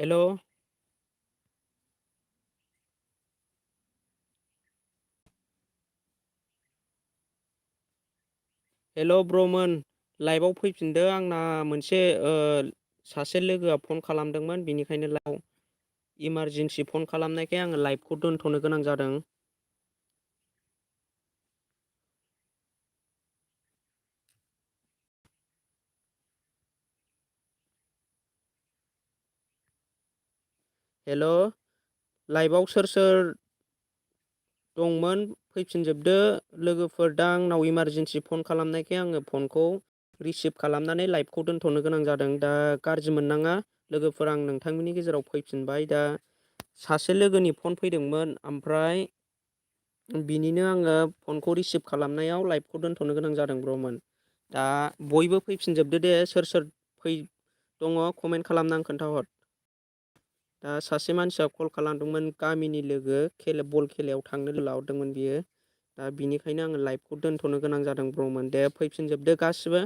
हेल' हेल' ब्रमोन लाइभआव फैफिनदो आंना मोनसे सासे लोगोआ फन खालामदोंमोन बिनिखायनो इमारजेन्सि फन खालामनायखाय आङो लाइभखौ दोनथ'नो गोनां जादों। हेल' लाइभआव सोर सोर दंमोन फैफिनजोबदो लोगोफोर। दा आंनाव इमारजेन्सि फन खालामनायखाय आङो फनखौ रिसिभ खालामनानै लाइभखौ दोनथ'नो गोनां जादों। दा गाज्रि मोननाङा लोगोफोर, आं नोंथांमोननि गेजेराव फैफिनबाय। दा सासे लोगोनि फन फैदोंमोन, ओमफ्राय बिनिनो आङो फनखौ रिसिभ खालामनायाव लाइभखौ दोनथ'नो गोनां जादों ब्रमोन। दा बयबो फैफिनजोबदो दे, सोर सोर दङ कमेन्ट खालामनानै खोन्थाहर। दा सासे मानसिया कल खालामदोंमोन, गामिनि लोगो बल खेलायाव थांनो लाहरदोंमोन बियो। दा बिनिखायनो आङो लाइभखौ दोनथ'नो गोनां जादों ब्रमोन। दे फैफिनजोबदो गासिबो।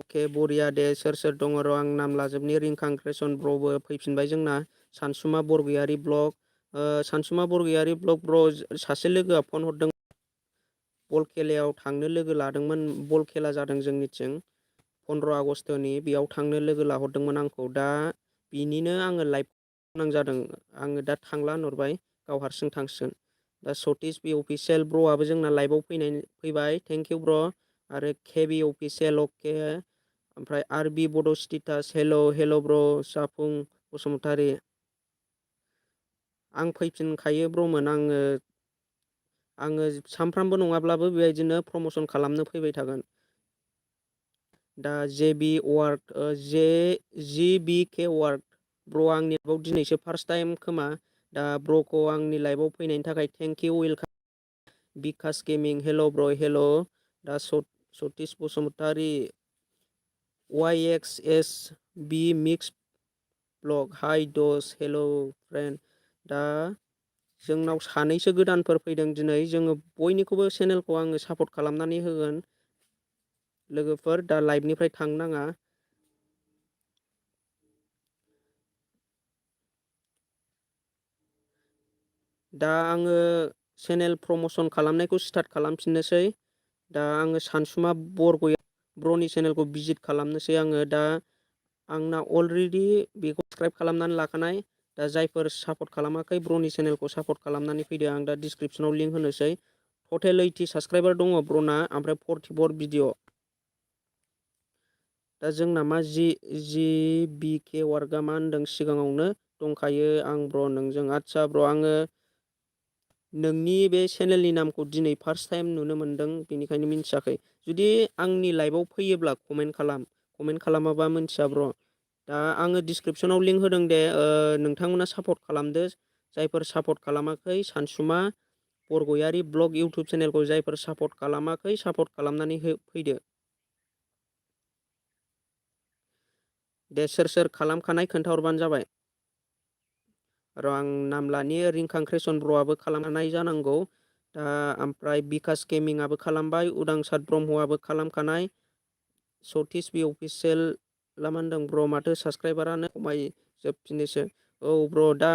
अके बरिया दे। सोर सोर दङ र' आं नाम लाजोबनि। रिंखां क्रेसन ब्र'बो फैफिनबाय जोंना। सानसुमा बरगयारि ब्लग, सानसुमा बरगयारि ब्लग ब्र' सासे लोगोआ फन हरदों, बल खेलायाव थांनो लोगो लादोंमोन। बल खेला जादों जोंनिथिं 15 आगष्टनि, बेयाव थांनो लोगो लाहरदोंमोन आंखौ। दा बिनिनो आङो लाइभ गोनां जादों। आङो दा थांला होनहरबाय, गाव हारसिं थांसिगोन। दा सतीश बि अफिसियेल ब्र'आबो जोंना लाइभआव फैबाय, थेंक इउ ब्र'। आरो केबि अफिसियेल अके, ओमफ्राय आर बि बड' स्टेटास हेल' ब्र' जाफुं बसुमतारी। आं फैफिनखायो ब्र'मोन। आङो सानफ्रामबो नङाब्लाबो बेबायदिनो प्रमसन खालामनो फैबाय थागोन। दा जि बि के वार्ड ब्र' आंनि लाइभआव दिनैसो फार्स्ट टाइम खोमा। दा ब्र'खौ आंनि लाइभआव फैनायनि थाखाय thank you, welcome. Bikash gaming hello' bro' hello'. दा Satish Basumatary Y X S B mix blog hi this hello' friend. दा जोंनाव सानैसो गोदानफोर फैदों दिनै। जोङो बयनिखौबो चेनेलखौ आङो सापर्ट खालामनानै होगोन लोगोफोर। दा लाइभनिफ्राय थांनो नाङा। दा आङो चेनेल प्रमसन खालामनायखौ स्टार्ट खालामफिननोसै। दा आङो सानसुमा बरगयारि ब्र'नि चेनेलखौ भिजिट खालामनोसै आङो। दा आंना अलरेडि बेखौ साबसक्राइब खालामनानै लाखानाय। दा जायफोर सापर्ट खालामाखै ब्र'नि चेनेलखौ सापर्ट खालामनानै फैदो। आं दा डिसक्रिपसनाव लिंक होनोसै। टटेल 80 साबसक्राइबार दङ ब्र'ना, ओमफ्राय 44 भिडिअ। दा जोंना मा जि बि के वार्कआ मा होनदों, सिगाङावनो दंखायो आं ब्र' नोंजों। आदसा ब्र', आङो नोंनि बे चेनेलनि नामखौ दिनै फार्स्ट टाइम नुनो मोनदों, बेनिखायनो मिन्थियाखै। जुदि आंनि लाइभआव फैयोब्ला कमेन्ट खालामाबा मिन्थिया ब्र'। दा आङो डिसक्रिपसनाव लिंक होदों दे, नोंथांमोना सापर्ट खालामदो। जायफोर सापर्ट खालामाखै, सानसुमा बरगयारि ब्लग इउटुब चेनेलखौ जायफोर सापर्ट खालामाखै, सापर्ट खालामनानै फैदो। दे सोर सोर खालामखानाय खोन्थाहरबानो जाबाय। र' आं नाम लानि। रिंखां क्रेसन ब्र'आबो खालामखानाय जानांगौ। दा ओमफ्राय बिकास गेमिंआबो खालामबाय, उदांसार ब्रह्मआबो खालामखानाय। सतीश बि अफिसियेल मा होनदों ब्र', माथो साबसक्राइबारानो खमायजोबफिनोसो। औ ब्र', दा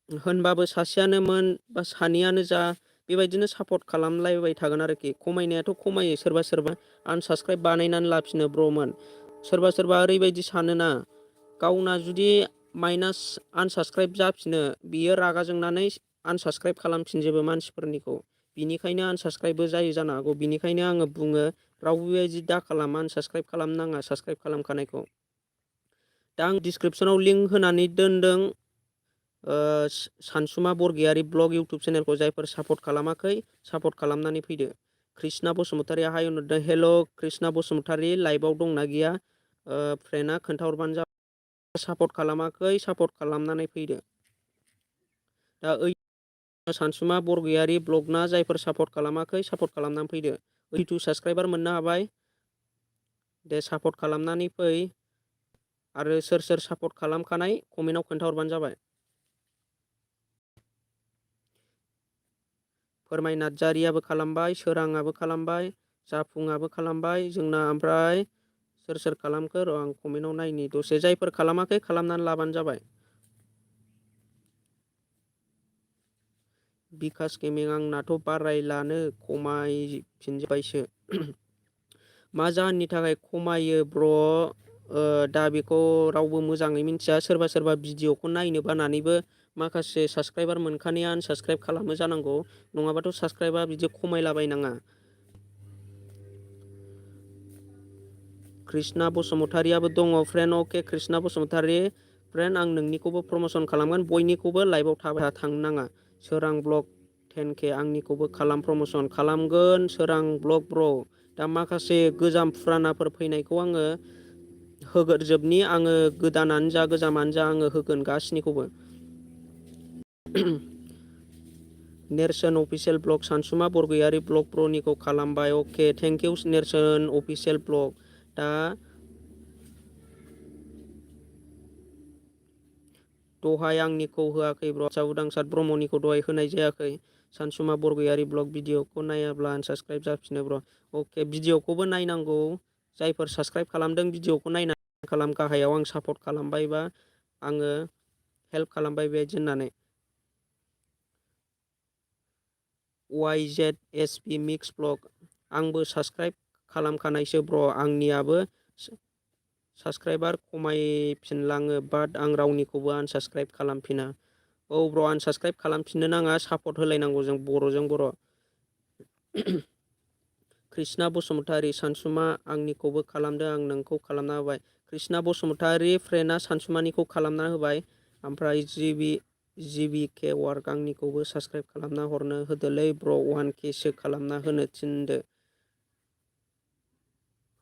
होनबाबो सासेयानोमोन बा सानैयानो जा, बेबायदिनो सापर्ट खालामलायबाय थागोन आरोखि। खमायनायाथ' खमायो, सोरबा सोरबा आनसाबस्क्राइब बानायनानै लाफिनो ब्र'मोन। सोरबा सोरबा ओरैबायदि सानोना, गावना जुदि माइनास आनसाबस्क्राइब जाफिनो, बियो रागा जोंनानै आनसाबस्क्राइब खालामफिनजोबो मानसिफोरनिखौ। बिनिखायनो आनसाबस्क्राइबबो जायो जानो हागौ। बिनिखायनो आङो बुङो, रावबो बेबायदि दा खालाम, आनसाबस्क्राइब खालामनाङा साबसक्राइब खालामखानायखौ। दा आं डिसक्रिपसनाव लिंक होनानै दोनदों, सानसुमा बरगयारि ब्लग इउटुब चेनेलखौ जायफोर सापर्ट खालामाखै, सापर्ट खालामनानै फैदो। कृष्णा बसुमतारी हाय होनहरदों, हेल' कृष्णा बसुमतारी, लाइभआव दंना गैया फ्रेन्डआ खोन्थाहरबानो जाबाय। सापर्ट खालामाखै, सापर्ट खालामनानै फैदो। दा सानसुमा बरगयारि ब्लगना जायफोर सापर्ट खालामाखै, सापर्ट खालामनानै फैदो। 82 साबसक्राइबार मोननो हाबाय। दे सापर्ट खालामनानै फै। आरो सोर सोर सापर्ट खालामखानाय कमेन्टआव खोन्थाहरबानो जाबाय। फोरमाय नार्जारियाबो खालामबाय, सोराङाबो खालामबाय, जाफुङाबो खालामबाय जोंना। ओमफ्राय सोर खालामखो र' आं कमेन्टआव नायनि दसे। जायफोर खालामाखै खालामनानै लाबानो जाबाय। बिकास गेमिं आंनाथ' बारायलानो खमायफिनजोब्बायसो। मा जाहोननि थाखाय खमायो ब्र'? दा बेखौ रावबो मोजाङै मिथिया। सोरबा भिडिअखौ नायनो बानानैबो माखासे साबसक्राइबार मोनखानाया आनसाबसक्राइब खालामो जानांगौ। नङाबाथ' साबसक्राइबा बिदि खमायलाबायनाङा। कृष्णा बसुमतारियाबो दङ फ्रेन्ड। अके कृष्णा बसुमतारि फ्रेन्ड, आं नोंनिखौबो प्रमसन खालामगोन। बयनिखौबो लाइभआव थाबाय थांनो नाङा। सोरां ब्लग 10K आंनिखौबो खालाम, प्रमसन खालामगोन सोरां ब्लग ब्र'। दा माखासे गोजाम फुरानाफोर फैनायखौ आङो होगोरजोबनि। आङो गोदानानो जा गोजामानो जा आङो होगोन गासिनिखौबो। नेरसोन अफिसियेल ब्लग सानसुमा बरगयारि ब्लग ब्र'निखौ खालामबाय। अके थेंक इउ नेरसोन अफिसियेल ब्लग। दा दहाय आंनिखौ होआखै ब्र'। उदांसार ब्रह्मनिखौ दहाय होनाय जायाखै। सानसुमा बरगयारि ब्लग भिडिअखौ नायाब्ला आनसाबसक्राइब जाफिनो ब्र'। अके भिडिअखौबो नायनांगौ। जायफोर साबसक्राइब खालामदों भिडिअखौ नायनानै खालाम। गाहायाव आं सापर्ट खालामबायबा आङो हेल्प खालामबाय बेबायदि होननानै। YZSP मिक्स ब्लग आंबो साबसक्राइब खालामखानायसो ब्र'। आंनियाबो साबसक्राइबार खमायफिनलाङो बाट आं रावनिखौबो आनसाबसक्राइब खालामफिना। औ ब्र' आनसाबसक्राइब खालामफिननो नाङा, सापर्ट होलायनांगौ जों बर'जों बर'। कृष्णा बसुमतारि सानसुमा आंनिखौबो खालामदों, आं नोंखौ खालामना होबाय। कृष्णा बसुमतारि फ्रेन्डआ सानसुमानिखौ खालामना होबाय। ओमफ्राय जिबि के वार्क आंनिखौबो साबसक्राइब खालामना हरनो होदोलै ब्र'। 1K सो खालामना होनो थिनदो।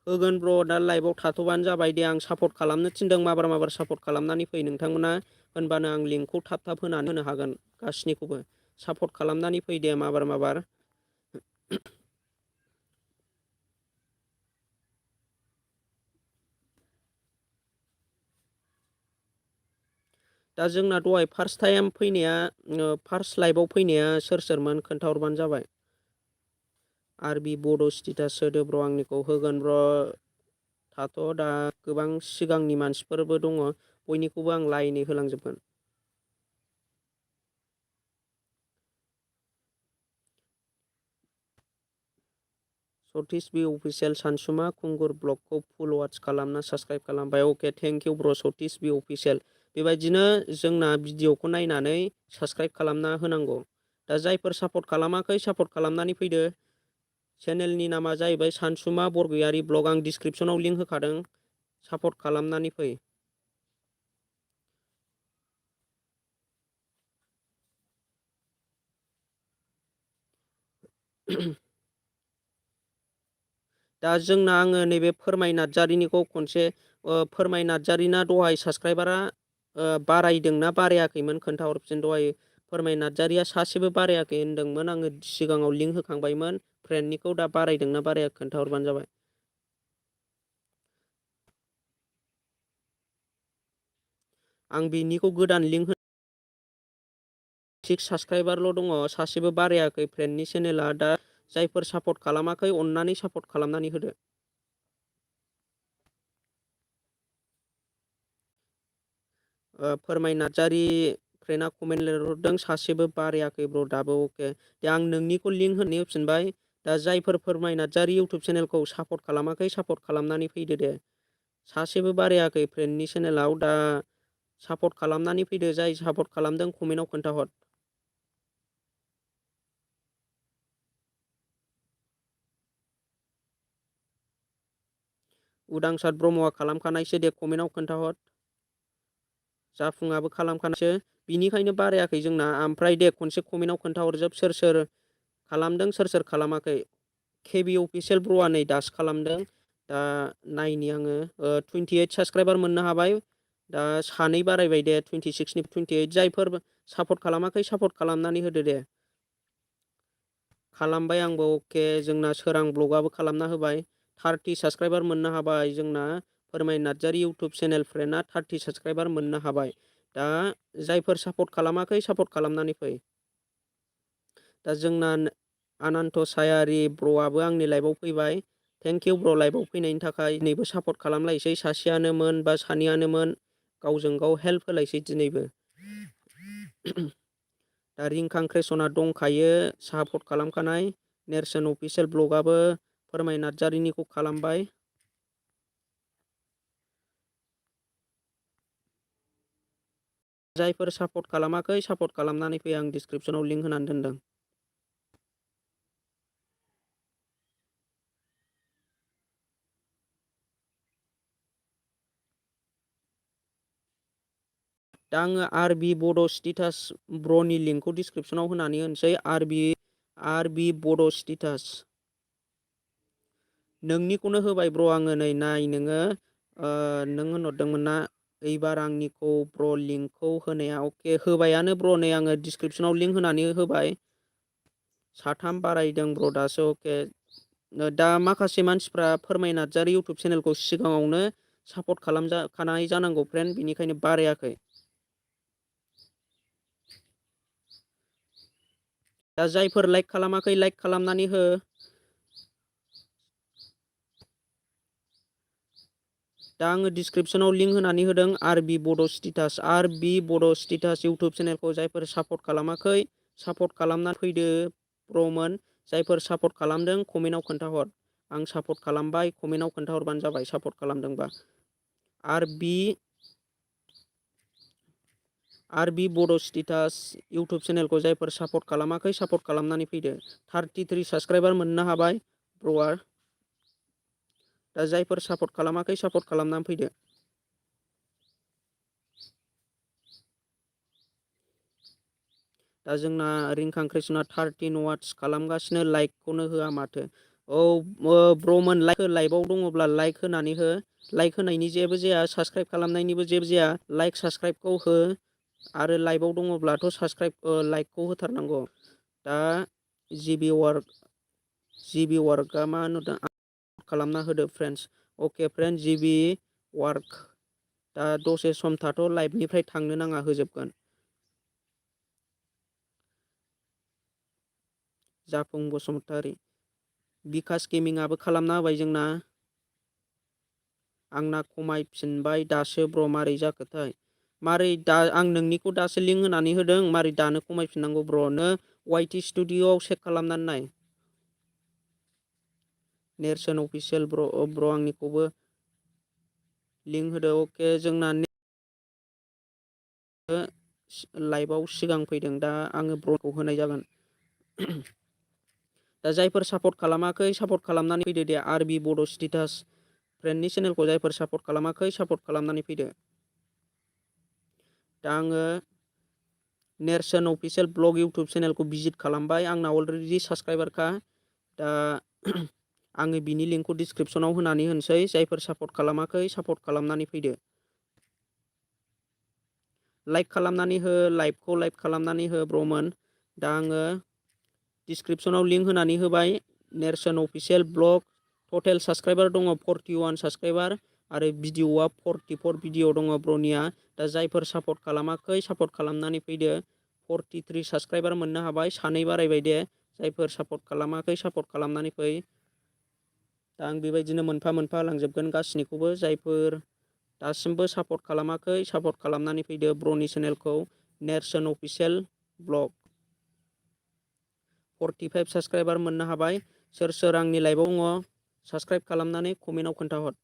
होगोन ब्र', दा लाइभआव थाथ'बानो जाबाय दे। आं सापर्ट खालामनो थिनदों। माबार सापर्ट खालामनानै फै नोंथांमोना, होनबानो आं लिंकखौ थाब होनानै होनो हागोन गासिनिखौबो। सापर्ट खालामनानै फै दे माबार। दा जोंना दहाय फार्स्ट टाइम फैनाया, फार्स्ट लाइभआव फैनाया सोरमोन खोन्थाहरबानो जाबाय। आरबि बड' स्टेटास होदो ब्र'। आंनिखौ होगोन ब्र'। थाथ' दा गोबां सिगांनि मानसिफोरबो दङ, बयनिखौबो आं लाइनै होलांजोबगोन। सतीश बि अफिसियेल सानसुमा खुंगुर ब्लगखौ फुल वाच खालामना साबसक्राइब खालामबाय। अके थेंक इउ ब्र' सतीश बि अफिसियेल। बेबायदिनो जोंना भिडिअखौ नायनानै साबसक्राइब खालामना होनांगौ। दा जायफोर सापर्ट खालामाखै सापर्ट खालामनानै फैदो। चेनेलनि नामा जाहैबाय सानसुमा बरगयारि ब्लग। आं डिसक्रिपसनाव लिंक होखादों, सापर्ट खालामनानै फै। दा जोंना आङो नैबे फोरमाय नार्जारिनिखौ खनसे, फोरमाय नार्जारिना दहाय साबसक्राइबारा बारायदोंना बारायाखैमोन खोन्थाहरफिन। दहाय फोरमाय नार्जारिया सासेबो बारायाखै होनदोंमोन। आङो सिगाङाव लिंक होखांबायमोन फ्रेन्डनिखौ। दा बारायदोंना बारायाखै खोन्थाहरबानो जाबाय। आं बिनिखौ गोदान लिंक 6 साबसक्राइबारल' दङ, सासेबो बारायाखै फ्रेन्डनि चेनेला। दा जायफोर सापर्ट खालामाखै अननानै सापर्ट खालामनानै होदो। फोरमाय नार्जारि फ्रेन्डआ कमेन्ट लिरहरदों, सासेबो बारायाखै ब्र' दाबो। अके दे, आं नोंनिखौ लिंक होनानै होफिनबाय। दा जायफोर फोरमाय नार्जारि इउटुब चेनेलखौ सापर्ट खालामाखै सापर्ट खालामनानै फैदो दे। सासेबो बारायाखै फ्रेन्डनि चेनेलाव। दा सापर्ट खालामनानै फैदो। जाय सापर्ट खालामदों कमेन्टआव खोन्थाहर। उदांसार ब्रह्मआ खालामखानायसो दे, कमेन्टआव खोन्थाहर। जाफुङाबो खालामखानायसो, बिनिखायनो बारायाखै जोंना। ओमफ्राय दे खनसे कमेन्टआव खोन्थाहरजोब सोर खालामदों, सोर खालामाखै। केबि अफिसियेल ब्र'आ नै दासो खालामदों। दा नायनि आङो 28 साबसक्राइबार मोननो हाबाय। दा सानै बारायबाय दे, 26 निफ्राय 28। जायफोर सापर्ट खालामाखै सापर्ट खालामनानै होदो दे। खालामबाय आंबो। अके जोंना सोरां ब्लगआबो खालामना होबाय। 30 साबसक्राइबार मोननो हाबाय जोंना। फोरमाय नार्जारि इउटुब चेनेल फ्रेन्डआ 30 साबसक्राइबार मोननो हाबाय। दा जायफोर सापर्ट खालामाखै सापर्ट खालामनानै फै। दा जोंना आनन्त सायारि ब्र'आबो आंनि लाइभआव फैबाय। थेंक इउ ब्र' लाइभआव फैनायनि थाखाय। दिनैबो सापर्ट खालामलायसै, सासेयानोमोन बा सानैयानोमोन, गावजों गाव हेल्प होलायसै दिनैबो। दा रिंखां क्रेसना दंखायो सापर्ट खालामखानाय। नेरसोन अफिसियेल ब्लगआबो फोरमाय नार्जारिनिखौ खालामबाय। जायफोर सापर्ट खालामाखै सापर्ट खालामनानै फै, आं डिसक्रिपसनाव लिंक होनानै दोनदों। दा आङो आरबि बड' स्टेटास ब्र'नि लिंकखौ डिसक्रिपसनाव होनानै होनोसै। आरबि बड' स्टेटास नोंनिखौनो होबाय ब्र' आङो नै नाय नोङो नों होनहरदोंमोन ना एबार आंनिखौ ब्र' लिंकखौ होनाया अके होबायानो ब्र' नै आङो डिसक्रिपसनाव लिंक होनानै होबाय। 3 बारायदों ब्र' दासो अके। दा माखासे मानसिफ्रा फोरमाय नार्जारि इउटुब चेनेलखौ सिगाङावनो सापर्ट खालामखानाय जानांगौ फ्रेन्ड, बेनिखायनो बारायाखै। दा जायफोर लाइक खालामाखै लाइक खालामनानै हो। दा आङो डिसक्रिपसनाव लिंक होनानै होदों आरबि बड' स्टेटास इउटुब चेनेलखौ। जायफोर सापर्ट खालामाखै सापर्ट खालामना फैदो ब्र'मोन। जायफोर सापर्ट खालामदों कमेन्टआव खोन्थाहर। आं सापर्ट खालामबाय, कमेन्टआव खोन्थाहरबानो जाबाय सापर्ट खालामदोंबा। आरबि बड' स्टेटास इउटुब चेनेलखौ जायफोर सापर्ट खालामाखै सापर्ट खालामनानै फैदो। 33 साबस्क्राइबार मोननो हाबाय ब्र'आ। दा जायफोर सापर्ट खालामाखै सापर्ट खालामनानै फैदो। दा जोंना रिंखां क्रेसना 13 वाट्स खालामगासिनो, लाइकखौनो होआ माथो। औ ब्र'मोन लाइभआव दङब्ला लाइक होनानै हो। लाइक होनायनि जेबो जाया, साबस्क्राइब खालामनायनिबो जेबो जाया। लाइक साबस्क्राइबखौ हो आरो लाइभआव दङब्लाथ' लाइकखौ होथारनांगौ। दा जिबि वार्कआ मा होनदों खालामना होदो फ्रेन्ड्स। अके फ्रेन्ड जिबि वार्क। दा दसे सम थाथ' लाइभनिफ्राय थांनो नाङा, होजोबगोन। जाफुं बसुमतारि बिकास गेमिंआबो खालामना होबाय जोंना। आंना खमायफिनबाय दासो ब्र' मारै जाखोथाय। मारै दा आं नोंनिखौ दासो लिंक होनानै होदों, मारै दानो खमायफिननांगौ ब्र'नो वाइटि स्टुडिअ'आव चेक खालामनानै नाय। नेरसोन अफिसियेल ब्र' आंनिखौबो लिंक होदो। अके जोंना लाइभआव सिगां फैदों, दा आङो ब्र'खौ होनाय जागोन। दा जायफोर सापर्ट खालामाखै सापर्ट खालामनानै फैदो दे। आरबि बड' स्टेटास फ्रेन्डनि चेनेलखौ जायफोर सापर्ट खालामाखै सापर्ट खालामनानै फैदो। दा आङो नेरसोन अफिसियेल ब्लग इउटुब चेनेलखौ भिजिट खालामबाय। आंना अलरेडि साबस्क्राइबारखा। दा आङो बिनि लिंकखौ डिसक्रिपसनाव होनानै होनोसै। जायफोर सापर्ट खालामाखै सापर्ट खालामनानै फैदो। लाइक खालामनानै हो, लाइभखौ लाइक खालामनानै हो ब्र'मोन। दा आङो डिसक्रिपसनाव लिंक होनानै होबाय। नेरसोन अफिसियेल ब्लग टटेल साबस्क्राइबार दङ 41 साबस्क्राइबार आरो भिडिअ'आ 44 भिडिअ' दङ ब्र'निया। दा जायफोर सापर्ट खालामाखै सापर्ट खालामनानै फैदो। 43 साबस्क्राइबार मोननो हाबाय, 2 बारायबाय दे। जायफोर सापर्ट खालामाखै सापर्ट खालामनानै फै। दा आं बेबायदिनो मोनफा मोनफा लांजोबगोन गासैनिखौबो। जायफोर दासिमबो सापर्ट खालामाखै सापर्ट खालामनानै फैदो ब्र'नि चेनेलखौ। नेरसोन अफिसियेल ब्लग 45 साबस्क्राइबार मोननो हाबाय। सोर सोर आंनि लाइभआव दङ साबस्क्राइब खालामनानै कमेन्टआव खोन्थाहर।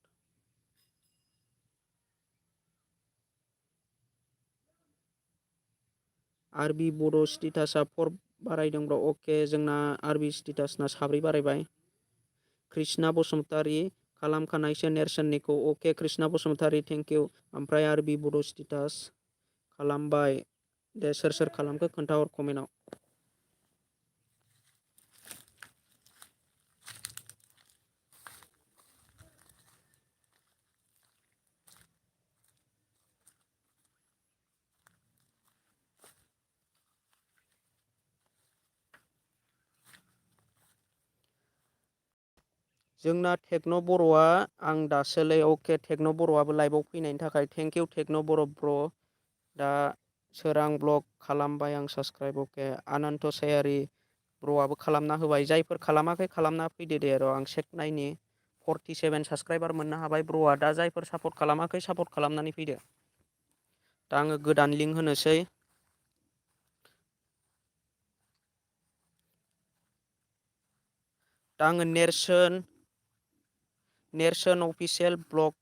आरबि बड' स्टेटासआ 4 बारायदों ब्र'। अके जोंना आरबि स्टेटासना 3 बारायबाय। कृष्णा बसुमतारि खालामखानायसो नेरसोननिखौ। अके कृष्णा बसुमतारि थेंक इउ। ओमफ्राय आरबि बड' स्टेटास खालामबाय दे। सोर सोर खालामखो खोन्थाहर कमेन्टआव। जोंना टेक्न' बर'आ आं दासोलै अके टेक्न' बर'आबो लाइभआव फैनायनि थाखाय थेंक इउ टेक्न' बर' ब्र'। दा सोरां ब्लग खालामबाय आं साबस्क्राइब। अके आनन्त सायारि ब्र'आबो खालामना होबाय। जायफोर खालामाखै खालामना फैदो दे र' आं चेक नायनि। 47 साबस्क्राइबार मोननो हाबाय ब्र'आ। दा जायफोर सापर्ट खालामाखै सापर्ट खालामनानै फैदो। दा आङो गोदान लिंक होनोसै। दा आङो नेरसोन अफिसियेल ब्लग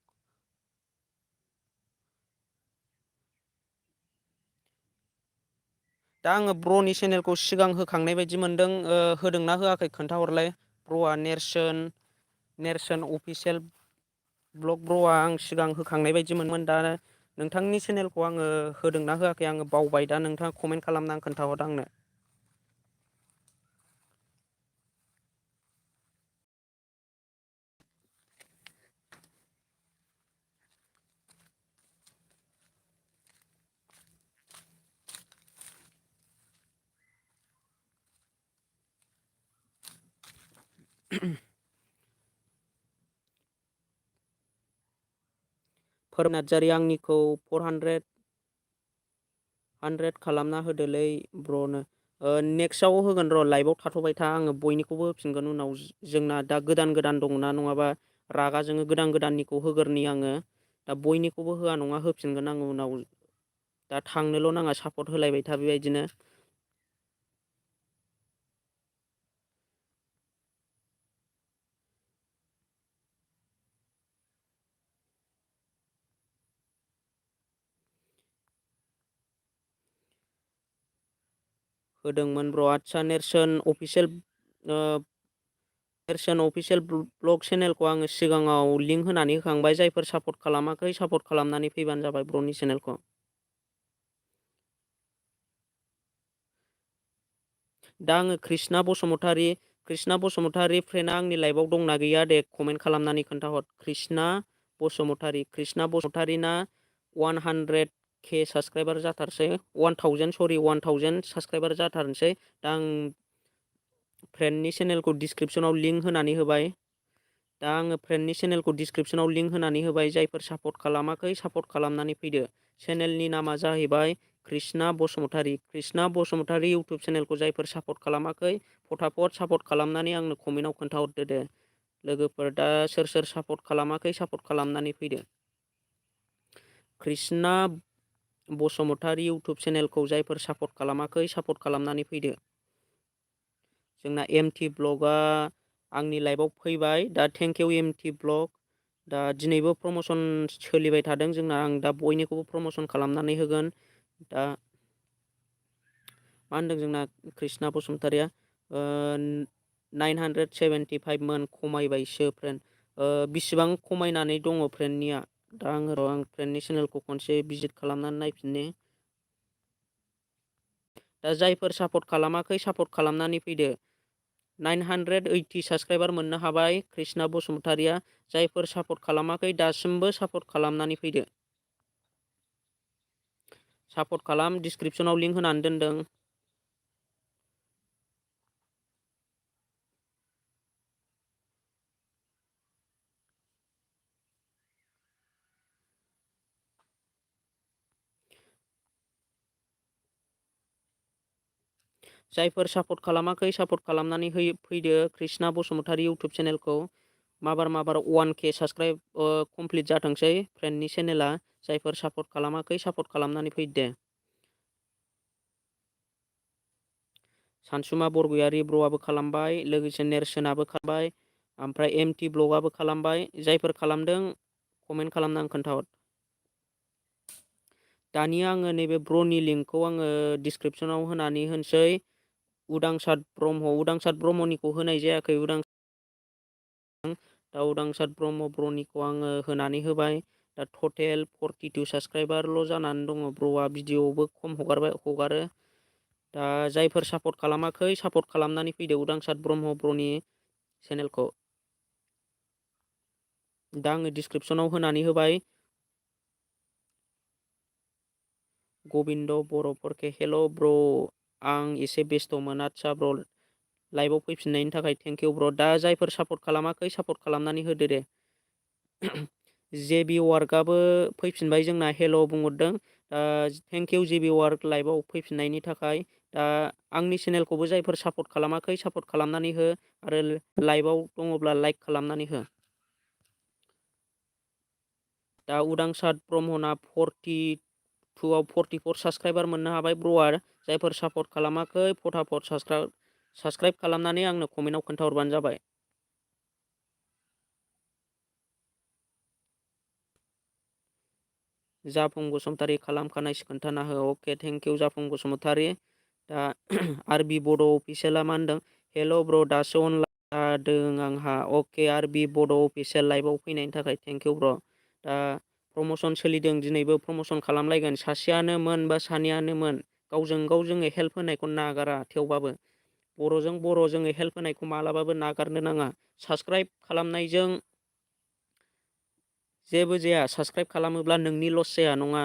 दा आङो ब्र'नि चेनेलखौ सिगां होखांनाय बायदि मोनदों। होदोंना होआखै खोन्थाहरलाय। ब्र'आ नेरसोन अफिसियेल ब्लग ब्र'आ आं सिगां होखांनाय बायदि मोनोमोन। दा नोंथांनि चेनेलखौ आङो होदोंना होआखै आङो बावबाय। दा नोंथाङा कमेन्ट खालामनानै खोन्थाहर आंनो। फोरम नार्जारि आंनिखौ 400 खालामना होदोलै ब्र'नो। नेक्स्टआव होगोन र' लाइभआव थाथ'बाय था। आङो बयनिखौबो होफिनगोन उनाव। जोंना दा गोदान दंना, नङाबा रागा जोङो गोदाननिखौ होगोरनि आङो। दा बयनिखौबो होआ नङा होफिनगोन आङो उनाव। दा थांनोल' नाङा, सापर्ट होलायबाय था बेबायदिनो। होदोंमोन ब्र'। आदसा नेरसोन अफिसियेल ब्लग चेनेलखौ आङो सिगाङाव लिंक होनानै होखांबाय। जायफोर सापर्ट खालामाखै सापर्ट खालामनानै फैबानो जाबाय ब्र'नि चेनेलखौ। दा आङो कृष्णा बसुमतारी फ्रेन्डआ आंनि लाइभआव दंना गैया दे कमेन्ट खालामनानै खोन्थाहर। कृष्णा बसुमतारीना 100K साबस्क्राइबार जाथारसै। 1000 साबस्क्राइबार जाथारनोसै। दा आं फ्रेन्डनि चेनेलखौ डिसक्रिपसनाव लिंक होनानै होबाय। जायफोर सापर्ट खालामाखै सापर्ट खालामनानै फैदो। चेनेलनि नामा जाहैबाय कृष्णा बसुमतारी इउटुब चेनेलखौ जायफोर सापर्ट खालामाखै फटाफट सापर्ट खालामनानै आंनो कमेन्टआव खोन्थाहरदो दे। लोगोफोर दा सोर सापर्ट खालामाखै सापर्ट खालामनानै फैदो। कृष्णा बसुमतारी इउटुब चेनेलखौ जायफोर सापर्ट खालामाखै सापर्ट खालामनानै फैदो। जोंना MT ब्लगआ आंनि लाइभआव फैबाय। दा थेंकिउ MT ब्लग। दा दिनैबो प्रमसन सोलिबाय थादों जोंना। आं दा बयनिखौबो प्रमसन खालामनानै होगोन। दा मा होनदों जोंना कृष्णा बसुमतारीया 975 मोन खमायबायसो फ्रेन्ड। बिसिबां खमायनानै दङ फ्रेन्डनिया? दा आं फ्रेन्डनि चेनेलखौ खनसे भिजिट खालामनानै नायफिननि। दा जायफोर सापर्ट खालामाखै सापर्ट खालामनानै फैदो। 980 साबस्क्राइबार मोननो हाबाय कृष्णा बसुमतारीया। जायफोर सापर्ट खालामाखै दासिमबो सापर्ट खालामनानै फैदो। सापर्ट खालाम, डिसक्रिपसनाव लिंक होनानै दोनदों। जायफोर सापर्ट खालामाखै सापर्ट खालामनानै फैदो कृष्णा बसुमतारी इउटुब चेनेलखौ। माबार 1K साबस्क्राइब कमप्लिट जाथोंसै फ्रेन्डनि चेनेला। जायफोर सापर्ट खालामाखै सापर्ट खालामनानै फैदो दे। सानसुमा बरगयारि ब्र'आबो खालामबाय। लोगोसे नेरसोनाबो खालामबाय। ओमफ्राय MT ब्लगआबो खालामबाय। जायफोर खालामदों कमेन्ट खालामनानै खोन्थाहर। दानिया आङो नैबे ब्र'नि लिंकखौ आङो डिसक्रिपसनाव होनानै होनोसै। उदांसार ब्रह्मनिखौ होनाय जायाखै। दा उदांसार ब्रह्मनिखौ आङो होनानै होबाय। दा टटेल 42 साबस्क्राइबारल' जानानै दङ। ब्र'आ भिडिअ'बो खम हगारो। दा जायफोर सापर्ट खालामाखै सापर्ट खालामनानै फैदो उदांसार ब्रह्मनि चेनेलखौ। दा आङो डिसक्रिपसनाव होनानै होबाय। गबिन्द बर'फोरखे हेल' ब्र'। आं एसे बेस्थ'मोन। आदसा ब्र' लाइभआव फैफिननायनि थाखाय थेंकिउ ब्र'। दा जायफोर सापर्ट खालामाखै सापर्ट खालामनानै होदो दे। जेबि वार्कआबो फैफिनबाय जोंना हेल' बुंहरदों। थेंकिउ जेबि वार्क लाइभआव फैफिननायनि थाखाय। दा आंनि चेनेलखौबो जायफोर सापर्ट खालामाखै सापर्ट खालामनानै हो आरो लाइभआव दङब्ला लाइक खालामनानै हो। दा उदांसार ब्रह्मना 42आव 44 साबस्क्राइबार मोननो हाबाय ब्र'आ। जायफोर सापर्ट खालामाखै फटाफट साबस्क्राइब खालामनानै आंनो कमेन्टआव खोन्थाहरबानो जाबाय। जाफुं बसुमतारी खालामखानाय खोन्थाना हो। अके थेंक इउ जाफुं बसुमतारी। दा आरबि बड' अफिसियेला मा होनदों? हेल' ब्र' दासो अनलाइन जादों आंहा। अके आरबि बड' अफिसियेल लाइभआव फैनायनि थाखाय थेंक इउ ब्र'। दा प्रमसन सोलिदों, दिनैबो प्रमसन खालामलायगोन। सासेयानो मोन बा सानैयानो मोन, गावजों गाव जोङो हेल्प होनायखौ नागारा। थेवबाबो बर'जों बर' जोङो हेल्प होनायखौ मालाबाबो नागारनो नाङा। साबस्क्राइब खालामनायजों जेबो जाया। साबस्क्राइब खालामोब्ला नोंनि लस जाया नङा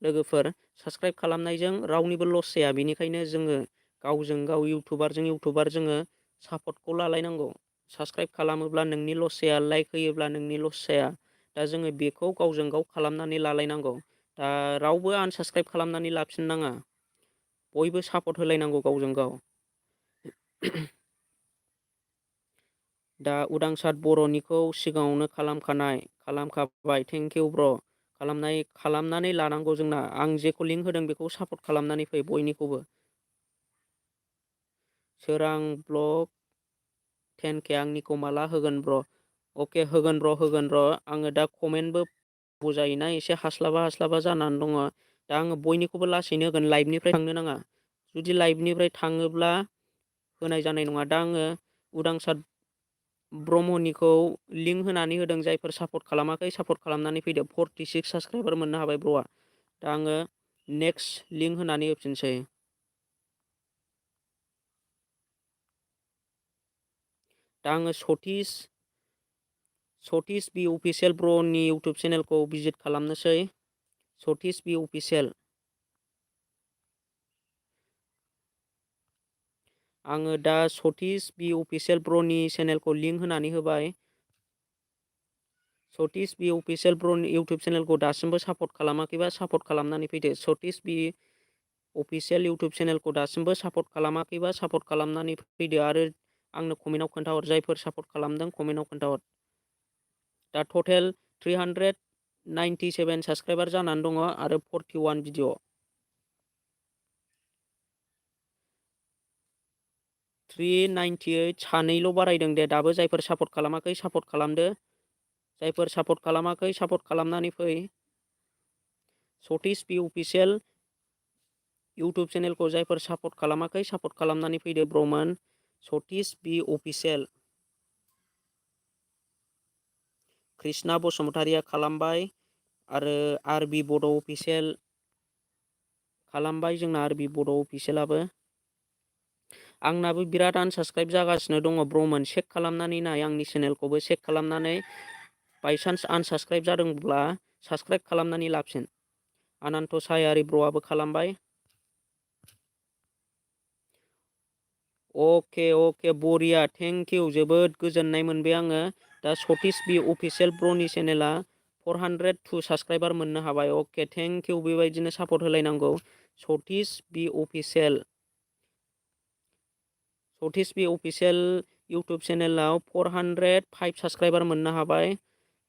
लोगोफोर। साबस्क्राइब खालामनायजों रावनिबो लस जाया। बेनिखायनो जोङो गावजों गाव इउटुबारजों इउटुबार जोङो सापर्टखौ लालायनांगौ। साबस्क्राइब खालामोब्ला नोंनि लस जाया, लाइक होयोब्ला नोंनि लस जाया। दा जोङो बेखौ गावजों गाव खालामनानै लालायनांगौ। दा रावबो आनसाबस्क्राइब खालामनानै लाफिन नाङा। बयबो सापर्ट होलायनांगौ गावजों गाव। दा उदांसार बर'निखौ सिगाङावनो खालामखाबाय। थेंक इउ ब्र'। खालामनानै लानांगौ जोंना। आं जेखौ लिंक होदों बेखौ सापर्ट खालामनानै फै बयनिखौबो। सोरां ब्लग 10K आंनिखौ माला होगोन ब्र'? अके होगोन र'। आङो दा कमेन्टबो बुजायोना एसे हास्लाबा जानानै दङ। दा आङो बयनिखौबो लासैनो होगोन। लाइभनिफ्राय थांनो नाङा। जुदि लाइभनिफ्राय थाङोब्ला होनाय जानाय नङा। दा आङो उदांसार ब्रह्मनिखौ लिंक होनानै होदों। जायफोर सापर्ट खालामाखै सापर्ट खालामनानै फैदो। 46 साबस्क्राइबार मोननो हाबाय ब्र'आ। दा आङो नेक्स्ट लिंक होनानै होफिनसै। दा आङो सतीश बि अफिसियेल ब्र'नि इउटुब चेनेलखौ भिजिट खालामनोसै। सतीश बि अफिसियेल। आङो दा सतीश बि अफिसियेल ब्र'नि चेनेलखौ लिंक होनानै होबाय। सतीश बि अफिसियेल ब्र'नि इउटुब चेनेलखौ दासिमबो सापर्ट खालामाखैबा सापर्ट खालामनानै फैदो। सतीश बि अफिसियेल इउटुब चेनेलखौ दासिमबो सापर्ट खालामाखैबा सापर्ट खालामनानै फैदो आरो आंनो कमेन्टआव खोन्थाहर। जायफोर सापर्ट खालामदों कमेन्टआव खोन्थाहर। दा टटेल 397 साबस्क्राइबार जानानै दङ आरो 41 भिडिअ। 398 सानैल' बारायदों दे दाबो। जायफोर सापर्ट खालामाखै सापर्ट खालामदो। जायफोर सापर्ट खालामाखै सापर्ट खालामनानै फै। सतीश बि अफिसियेल इउटुब चेनेलखौ जायफोर सापर्ट खालामाखै सापर्ट खालामनानै फैदो ब्र'मोन। सतीश बि अफिसियेल। कृष्णा बसुमतारिया खालामबाय आरो आरबि बड' अफिसियेल खालामबाय। जोंना आरबि बड' अफिसियेलाबो। आंनाबो बिराद आनसाबस्क्राइब जागासिनो दङ ब्र'मोन। चेक खालामनानै नाय आंनि चेनेलखौबो चेक खालामनानै बायसान्स आनसाबस्क्राइब जादोंब्ला साबस्क्राइब खालामनानै लाफिन। अनन्त सायारि ब्र'आबो खालामबाय। अके बरिया थेंक इउ। जोबोद गोजोननाय मोनबाय आङो। दा सतीश बि अफिसियेल ब्र'नि चेनेला 402 साबस्क्राइबार मोननो हाबाय। अके थेंक इउ। बेबायदिनो सापर्ट होलायनांगौ। सतीश बि अफिसियेल इउटुब चेनेलाव 405 साबस्क्राइबार मोननो हाबाय।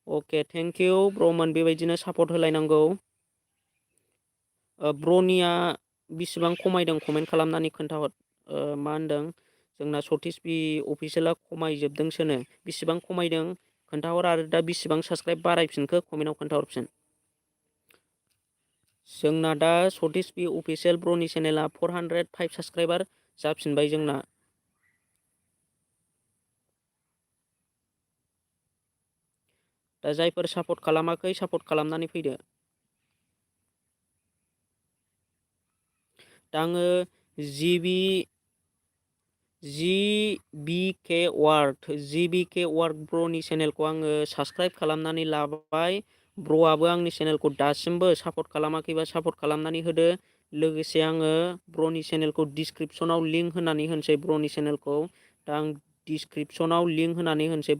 अके थेंक इउ ब्र'मोन। बेबायदिनो सापर्ट होलायनांगौ। ब्र'निया बिसिबां खमायदों कमेन्ट खालामनानै खोन्थाहर। मा होनदों जोंना सतीश बि अफिसियेला खमायजोबदोंसोनो। बिसिबां खमायदों खोन्थाहर आरो दा बिसिबां साबस्क्राइब बारायफिनखो कमेन्टआव खोन्थाहरफिन। जोंना दा सतीश बि अफिसियेल ब्र'नि चेनेला 405 साबस्क्राइबार जाफिनबाय जोंना। दा जायफोर सापर्ट खालामाखै सापर्ट खालामनानै फैदो। दा आङो जिबिके वार्क ब्र'नि चेनेलखौ आङो साबस्क्राइब खालामनानै लाबाय। ब्र'आबो आंनि चेनेलखौ दासिमबो सापर्ट खालामाखैबा सापर्ट खालामनानै होदो। लोगोसे आङो ब्र'नि चेनेलखौ डिसक्रिपसनाव लिंक होनानै होनोसै ब्र'नि चेनेलखौ। दा आं डिसक्रिपसनाव लिंक होनानै होनोसै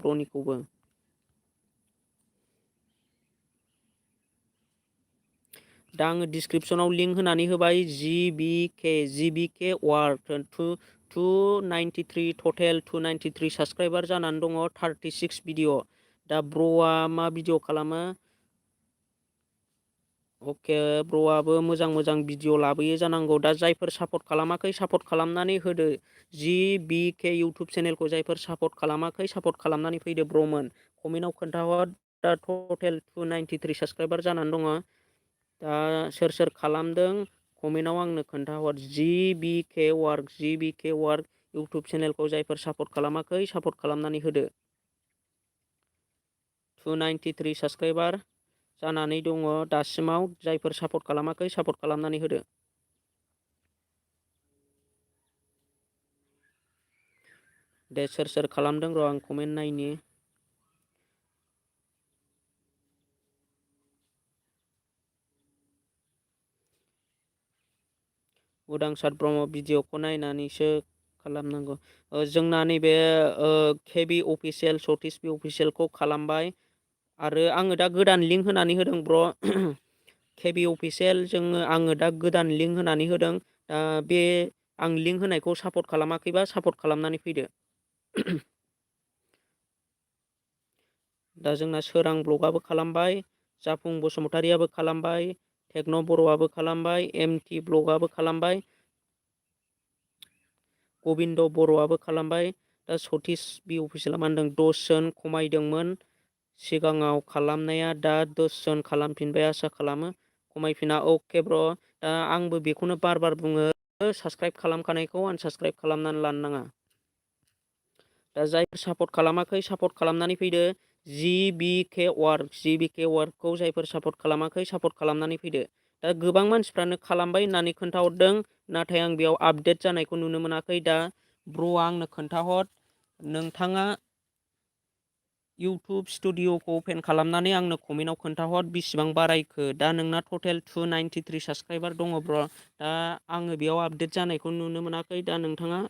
दा आङो डिसक्रिपसनाव लिंक होनानै होबाय जिबिके वार्क 293 टटेल 293 साबस्क्राइबार जानानै दङ 36 भिडिअ दा ब्र'आ मा भिडिअ खालामो अके ब्र'आबो मोजां भिडिअ लाबोयो जानांगौ दा जायफोर सापर्ट खालामाखै सापर्ट खालामनानै होदो जिबिके इउटुब चेनेलखौ जायफोर सापर्ट खालामाखै सापर्ट खालामनानै फैदो ब्र'मोन कमेन्टआव खोन्थाहर दा टटेल 293 साबस्क्राइबार जानानै दङ दा सोर खालामदों कमेन्टआव आंनो खोन्थाहर जिबिके वार्क इउटुब चेनेलखौ जायफोर सापर्ट खालामाखै सापर्ट खालामनानै होदो 293 साबस्क्राइबार जानानै दङ दासिमाव जायफोर सापर्ट खालामाखै सापर्ट खालामनानै होदो दे सोर खालामदों र' आं कमेन्ट नायनि उदांसार ब्रह्म भिडिअखौ नायनानैसो खालामनांगौ जोंना नैबे केबि अफिसियेल सतीश बि अफिसियेलखौ खालामबाय आरो आङो दा गोदान लिंक होनानै होदों ब्र' केबि अफिसियेल आङो दा गोदान लिंक होनानै होदों बे आं लिंक होनायखौ सापर्ट खालामाखैबा सापर्ट खालामनानै फैदो दा जोंना सोरां ब्लगआबो खालामबाय जाफुं बसुमतारियाबो खालामबाय टेक्न' बर'आबो खालामबाय एमटि ब्लगआबो खालामबाय गबिन्द बर'आबो खालामबाय दा सतीश बि अफिसियेला मा होनदों 10 जन खमायदोंमोन सिगाङाव खालामनाया दा 10 जन खालामफिनबाय आसा खालामो खमायफिना अके ब्र' दा आंबो बेखौनो बार बुङो साबस्क्राइब खालामखानायखौ आनसाबस्क्राइब खालामनानै लानो नाङा दा जायफोर सापर्ट खालामाखै सापर्ट खालामनानै फैदो जिबिके वार्कखौ जायफोर सापर्ट खालामाखै सापर्ट खालामनानै फैदो दा गोबां मानसिफ्रानो खालामबाय होननानै खोन्थाहरदों नाथाय आं बेयाव आपडेट जानायखौ नुनो मोनाखै दा ब्र'आ आंनो खोन्थाहर नोंथाङा इउटुब स्टुडिअखौ अपेन खालामनानै आंनो कमेन्टआव खोन्थाहर बेसिबां बारायखो दा नोंना टटेल 293 साबस्क्राइबार दङ ब्र' दा आङो बेयाव आपडेट जानायखौ नुनो मोनाखै दा नोंथाङा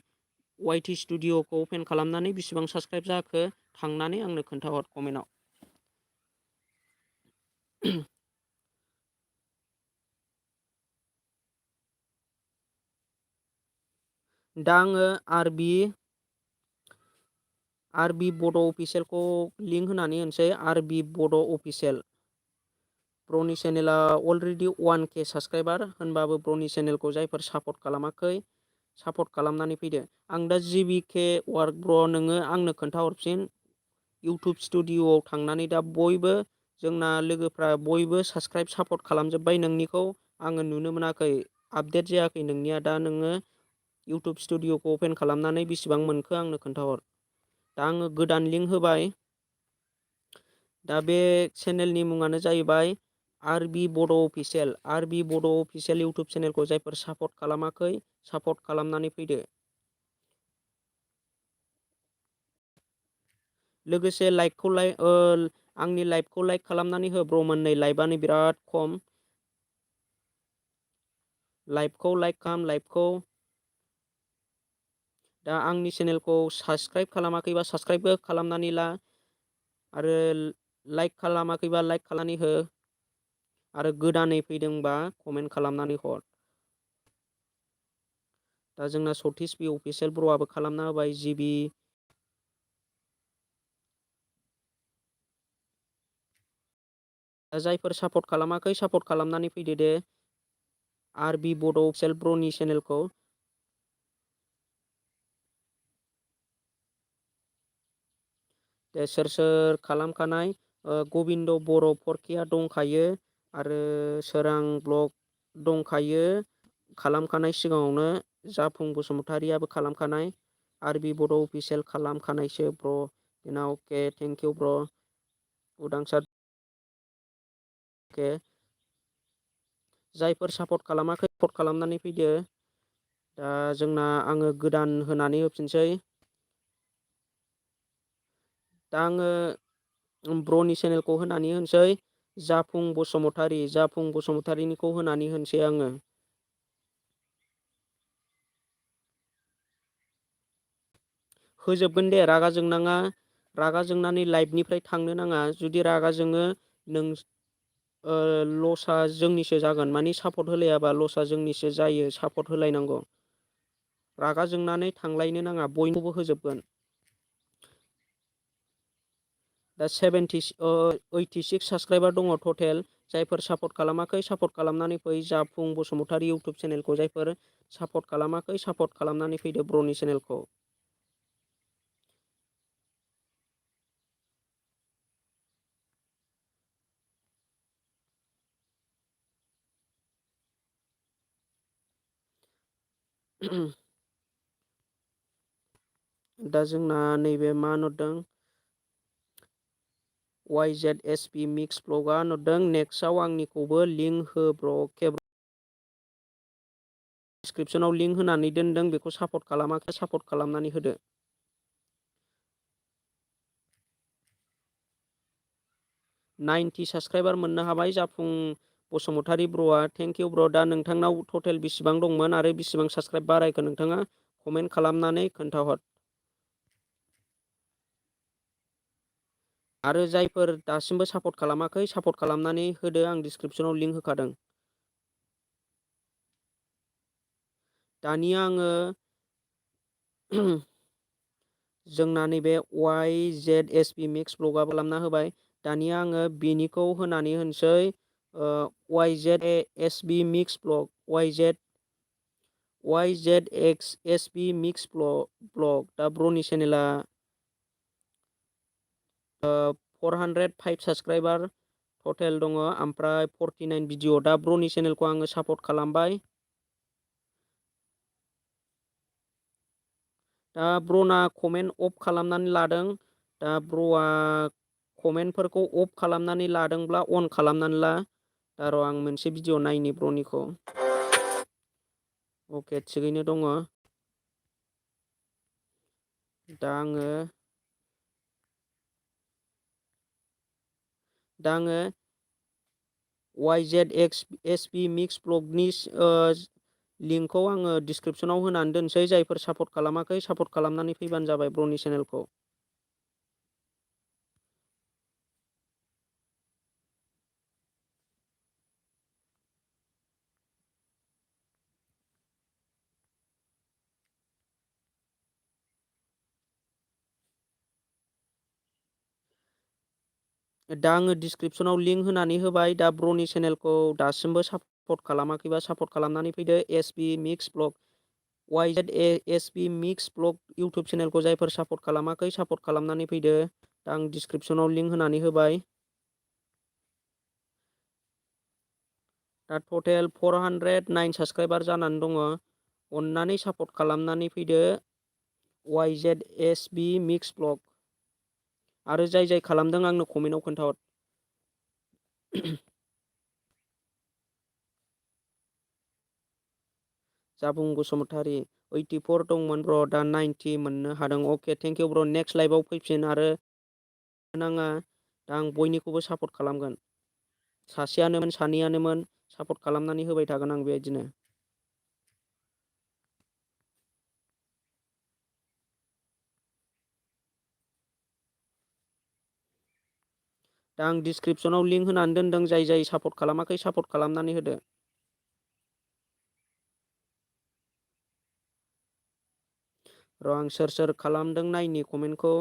वाइटि स्टुडिअखौ अपेन खालामनानै बेसिबां साबस्क्राइब जाखो थांनानै आंनो खोन्थाहर कमेन्टआव दा आङो आरबि बड' अफिसियेलखौ लिंक होनानै होनोसै आरबि बड' अफिसियेल ब्र'नि चेनेला अलरेडि 1K साबस्क्राइबार होनबाबो ब्र'नि चेनेलखौ जायफोर सापर्ट खालामाखै सापर्ट खालामनानै फैदो आं दा जिबिके वार्क ब्र' नोङो आंनो खोन्थाहरफिन इउटुब स्टुडिअआव थांनानै दा बयबो जोंना लोगोफ्रा बयबो साबस्क्राइब सापर्ट खालामजोब्बाय नोंनिखौ आङो नुनो मोनाखै आपडेट जायाखै नोंनिया दा नोङो इउटुब स्टुडिअखौ अपेन खालामनानै बेसिबां मोनखो आंनो खोन्थाहर दा आङो गोदान लिंक होबाय दा बे चेनेलनि मुङानो जाहैबाय आरबि बड' अफिसियेल इउटुब चेनेलखौ जायफोर सापर्ट खालामाखै सापर्ट खालामनानै फैदो लोगोसे आंनि लाइभखौ लाइक खालामनानै हो ब्र'मोन नै लाइभआनो बिराद खम लाइभखौ लाइक खालाम लाइभखौ दा आंनि चेनेलखौ साबस्क्राइब खालामाखैबा साबस्क्राइबबो खालामनानै ला आरो लाइक खालामाखैबा लाइक खालामनानै हो आरो गोदानै फैदोंबा कमेन्ट खालामनानै हर दा जोंना सतीश बि अफिसियेल ब्र'आबो खालामना होबाय जिबि जायफोर सापर्ट खालामाखै सापर्ट खालामनानै फैदो दे आरबि बड' अफिसियेल ब्र'नि चेनेलखौ दे सोर खालामखानाय गबिन्द बर' फरकेया दंखायो आरो सोरां ब्लग दंखायो खालामखानाय सिगाङावनो जाफुं बसुमतारियाबो खालामखानाय आरबि बड' अफिसियेल खालामखानायसो ब्र' बेना अके थेंकिउ ब्र' उदांसार अके जायफोर सापर्ट खालामाखै सापर्ट खालामनानै फैदो दा जोंना आङो गोदान होनानै होफिनसै दा आङो ब्र'नि चेनेलखौ होनानै होनोसै जाफुं बसुमतारिनिखौ होनानै होनोसै आङो होजोबगोन दे रागा जोंनाङा रागा जोंनानै लाइभनिफ्राय थांनो नाङा जुदि रागा जोङो नों लसआ जोंनिसो जागोन, मानि सापर्ट होलायाबा लसआ जोंनिसो जायो, सापर्ट होलायनांगौ। रागा जोंनानै थांलायनो नाङा, बयनोबो होजोबगोन। दा 86 साबस्क्राइबार दङ टटेल। जायफोर सापर्ट खालामाखै सापर्ट खालामनानै फै। जाफुं बसुमतारी इउटुब चेनेलखौ जायफोर सापर्ट खालामाखै सापर्ट खालामनानै फैदो ब्र'नि चेनेलखौ। दा जोंना नैबे मा नुदों, YZSP मिक्स ब्लगआ नुदों। नेक्स्टआव आंनिखौबो लिंक हो ब्र'। डिसक्रिपसनाव लिंक होनानै दोनदों, बेखौ सापर्ट खालामाखै सापर्ट खालामनानै होदो। साबस्क्राइबार मोननो हाबाय जाफुं बसुमतारी ब्र'आ। थेंक इउ ब्र'। दा नोंथांनाव टटेल बेसेबां दंमोन आरो बेसेबां साबस्क्राइब बारायखो नोंथाङा कमेन्ट खालामनानै खोन्थाहर। आरो जायफोर दासिमबो सापर्ट खालामाखै सापर्ट खालामनानै होदो, आं डिसक्रिपसनाव लिंक होखादों। दानिया आङो जोंना नैबे YZSP मिक्स ब्लगआबो खालामना होबाय। दानिया आङो बेनिखौ होनानै होनसै YZSB mix blog. YZXSB mix blog. दा ब्र'नि चेनेला 405 साबस्क्राइबार टटेल दङ, ओमफ्राय 49 भिडिअ। दा ब्र'नि चेनेलखौ आङो सापर्ट खालामबाय। दा ब्र'ना कमेन्ट अफ खालामनानै लादों। दा ब्र'आ कमेन्टफोरखौ अफ खालामनानै लादोंब्ला अन खालामनानै ला। दा र' आं मोनसे भिडिअ नायनि ब्र'निखौ। अके, थिगैनो दङ। दा आङो YZXSP मिक्स ब्लगनि लिंकखौ आङो डिसक्रिपसनाव होनानै दोनसै। जायफोर सापर्ट खालामाखै सापर्ट खालामनानै फैबानो जाबाय ब्र'नि चेनेलखौ। दा आङो डिसक्रिपसनाव लिंक होनानै होबाय। दा ब्र'नि चेनेलखौ दासिमबो सापर्ट खालामाखैबा सापर्ट खालामनानै फैदो। SB mix blog, YZSP mix blog YouTube चेनेलखौ जायफोर सापर्ट खालामाखै सापर्ट खालामनानै फैदो। दा आं डिसक्रिपसनाव लिंक होनानै होबाय। दा टटेल 409 साबस्क्राइबार जानानै दङ। अन्नानै सापर्ट खालामनानै फैदो YZSB मिक्स ब्लग। आरो जाय खालामदों आंनो कमेन्टआव खोन्थाहर। जाफुं बसुमतारी 84 दंमोन ब्र', दा 90 मोननो हादों। अके, थेंक इउ ब्र'। नेक्स्ट लाइभआव फैफिन आरो नाङा। दा आं बयनिखौबो सापर्ट खालामगोन। सासेयानोमोन सानैयानोमोन सापर्ट खालामनानै होबाय थागोन आं बेबायदिनो। दा आं डिसक्रिपसनाव लिंक होनानै दोनदों। जाय सापर्ट खालामाखै सापर्ट खालामनानै होदो। र' आं सोर खालामदों नायनि कमेन्टखौ।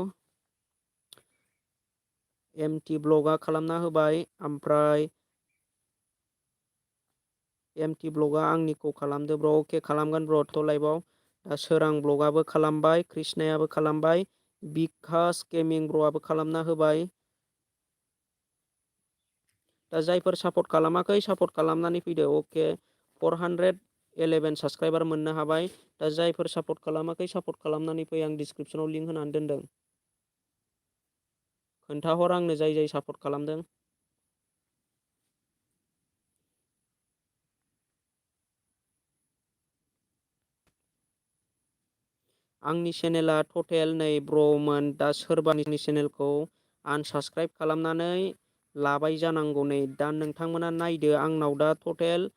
MT ब्लगआ खालामना होबाय, ओमफ्राय MT ब्लगआ आंनिखौ खालामदो ब्र'। अके, खालामगोन ब्र' थ' लाइभआव। दा सोरां ब्लगआबो खालामबाय, कृष्णायाबो खालामबाय, बिकास गेमिं ब्र'आबो खालामना होबाय। दा जायफोर सापर्ट खालामाखै सापर्ट खालामनानै फैदो। अके, 411 साबस्क्राइबार मोननो हाबाय। दा जायफोर सापर्ट खालामाखै सापर्ट खालामनानै फै। आं डिसक्रिपसनाव लिंक होनानै दोनदों। खोन्थाहर आंनो जाय सापर्ट खालामदों। आंनि चेनेला टटेल नै ब्र'मोन। दा सोरबानि चेनेलखौ आनसाबस्क्राइब खालामनानै लाबाय जानांगौ। नै दा नोंथांमोना नायदो, आंनाव दा टटेल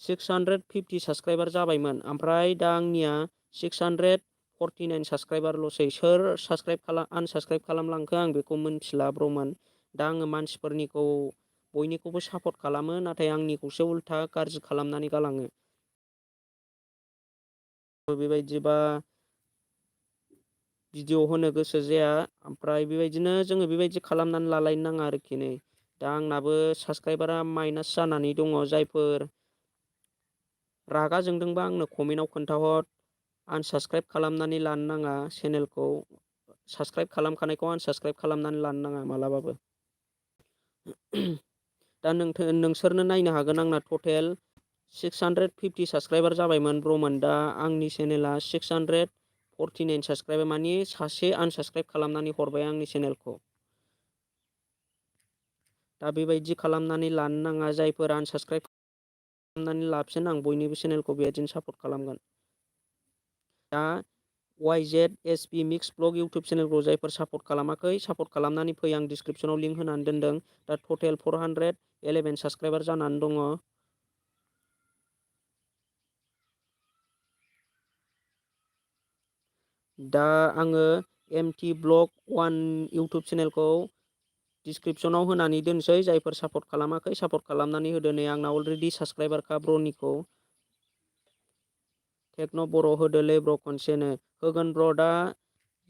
650 साबस्क्राइबार जाबायमोन, ओमफ्राय दा आंनिया 649 साबस्क्राइबारल'सै। सोर आनसाबस्क्राइब खालामलांखो आं बेखौ मिन्थिला ब्र'मोन। दा आङो मानसिफोरनिखौ बयनिखौबो सापर्ट खालामो, नाथाय आंनिखौसो उल्था गाज्रि खालामनानै गालाङो। बेबायदिबा भिडिअ होनो गोसो जाया, ओमफ्राय बेबायदिनो जोङो बेबायदि खालामनानै लालायनो नाङा आरोखि नै। दा आंनाबो साबस्क्राइबारा माइनास जानानै दङ। जायफोर रागा जोंदोंबा आंनो कमेन्टआव खोन्थाहर। आनसाबस्क्राइब खालामनानै लानो नाङा चेनेलखौ। साबस्क्राइब खालामखानायखौ आनसाबस्क्राइब खालामनानै लानो नाङा मालाबाबो। दा नोंसोरनो नायनो हागोन, आंना टटेल 650 साबस्क्राइबार जाबायमोन ब्रमोन। दा आंनि चेनेला 649 साबस्क्राइबार, मानि सासे आनसाबस्क्राइब खालामनानै हरबाय आंनि चेनेलखौ। दा बेबायदि खालामनानै लानो नाङा। जायफोर आनसाबस्क्राइब खालामनानै लाफिन, आं बयनिबो चेनेलखौ बेबायदिनो सापर्ट खालामगोन। दा YZSP मिक्स ब्लग इउटुब चेनेलखौ जायफोर सापर्ट खालामाखै, सापर्ट खालामनानै फै। आं डिसक्रिपसनाव लिंक होनानै दोनदों। दा टटेल 411 साबस्क्राइबार जानानै दङ। दा आङो MT ब्लग 1 इउटुब चेनेलखौ डिसक्रिपसनाव होनानै दोनसै। जायफोर सापर्ट खालामाखै, सापर्ट खालामनानै होदो। नै आंना अलरेडि साबस्क्राइबारखा ब्रनिखौ। टेक्न' बर' होदोलै ब्र खनसेनो। होगोन ब्र, दा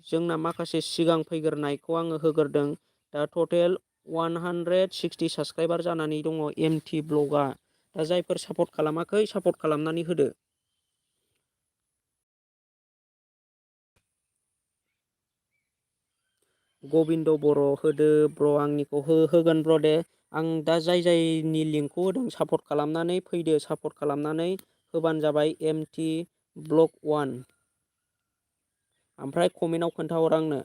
जोंना माखासे सिगां फैग्रोनायखौ आङो होग्रोदों। दा टटेल 160 साबस्क्राइबार जानानै दङ MT ब्लगआ। दा जायफोर सापर्ट खालामाखै, सापर्ट खालामनानै होदो। गबिन्द बर' होदो ब्र, आंनिखौ होगोन ब्र दे। आं दा जायनि लिंकखौ होदों, सापर्ट खालामनानै फैदो। सापर्ट खालामनानै होबानो जाबाय MT ब्लग 1। ओमफ्राय कमेन्टआव खोन्थाहर आंनो।